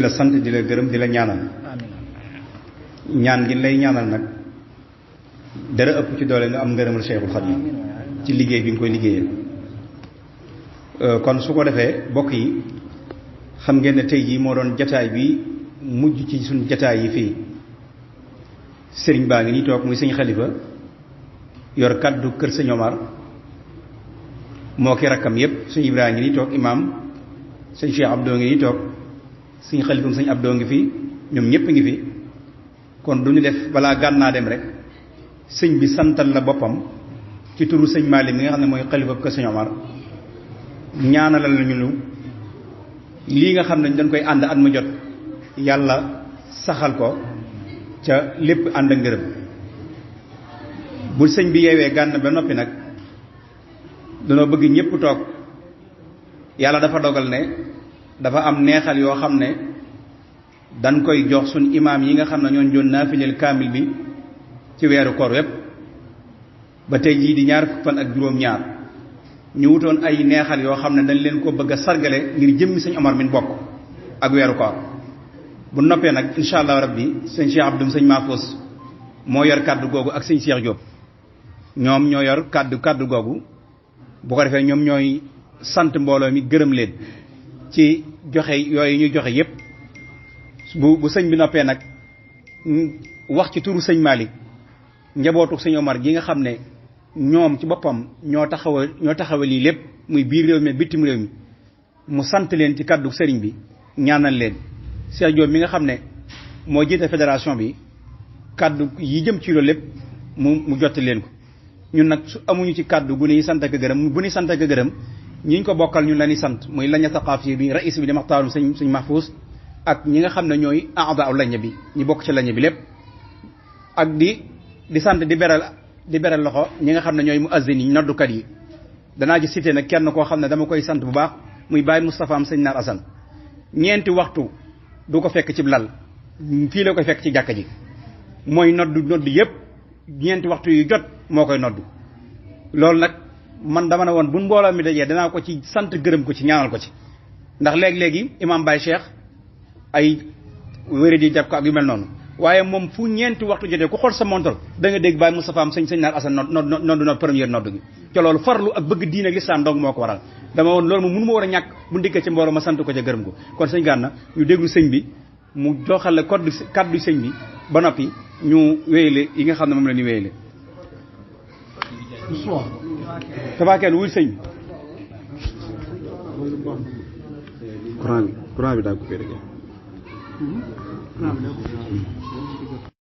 la sant di la gërëm di la ñaanal ñaan gi lay ñaanal nag dara ëpp ci doole nga am ngërëmal Cheikhul Khadim ci liggéey bi nga koy liggéeyee kon su ko defee bokk yi xam ngeen ne tey jii moo doon jataay bi mujj ci suñ jataay yi fii sëriñ baa ngi nii toog muy sëñ Xalifa yor kaddu kër sëñ Omar moo ki rakkam yépp sëñ Ibrahima ngi nii toog imaam sëñ Cheikh Abdou ngi nii toog sëñ Xalifam sëñ Abdou ngi fi ñoom ñépp ngi fi kon du ñu def balaa gànnaa dem rek sëñ bi santal la boppam ci turu sëñ Malick mi nga xam ne mooy xalifa kër sëñ Omar ñaanalal nañu lu lii nga xam ne dañ koy ànd at mu jot yàlla saxal ko ca lépp ànd ak ngërëm bu sëñ bi yeewee gànn ba noppi nag danoo bëgg ñépp toog yàlla dafa dogal ne dafa am neexal yoo xam ne dañ koy jox suñ imaam yi nga xam ne ñoon doon naafileel kaamil bi ci weeru koor wépp ba tey jii di ñaar fukk fan ak juróom-ñaar ñu wutoon ay neexal yoo xam ne dañ leen ko bëgg a sargale ngir jëmmi sëñ Omar min bokk ak weeru koor bu noppee nag insha allah rabbi sëñ Cheikh Abdou sëñ Mahfous moo yor kàddu googu ak sëñ Cheikh Diop ñoom ñoo yor kàddu googu bu ko defee ñoom ñooy sant mbooloo mi gërëm leen ci joxe yooyu ñuy joxe yépp bu sëñ bi noppee nag wax ci turu sëñ Malick njabootu sëñ Omar gi nga xam ne ñoom ci boppam ñoo taxawa lii lépp muy biir réew mi bitim réew mi mu sant leen ci kàddu sëriñ bi ñaanal leen Cheikh Diop mi nga xam ne moo jiite fédération bi kàddu yi jëm ci loolu lépp mu jotti leen ko ñun nag su amuñu ci kàddu gu ñuy sant ak gërëm bu ñuy sant ak gërëm ñi ñu ko bokkal ñun la ñuy sant muy laña saqaafi bi rais bi di maxtaarum sëñ Mahfous ak ñi nga xam ne ñooy aada laña bi ñi bokk ci laña bi lépp ak di sant di beral loxo ñi nga xam ne ñooy muazzin yi noddukat yi danaa ci cité nag kenn koo xam ne dama koy sant bu baax muy Baye Moustapha am sëñ Naar Assane ñeenti waxtu du ko fekk ci lal fii la koy fekk ci jàkka ji mooy noddu yépp ñeenti waxtu yu jot moo koy noddu loolu nag man dama ne woon bu mbooloo mi dajee danaa ko ci sant gërëm ko ci ñaanal ko ci ndax léegi imam Baye Cheikh ay wéri di jàpp ko ak yu mel noonu waaye moom fu ñeenti waxtu jotee ku xool sa montor da nga dégg Baye Moustapha am sëñ Naar Assane noddu na première noddu gi ca loolu farlu ak bëgg diine ak lislaam dong moo ko waral dama woon loolu moom mënu ma war a ñàkk bu ndikkee ci mbooloo ma sant ko ca gërëm ko kon sëñ Gana ñu déglu sëñ bi mu joxal la kaddu sëñ bi ba noppi ñu wéyale yi nga xam ne moom la ñu wéyale tabakeen wul sëñ courant bi daa coupé rek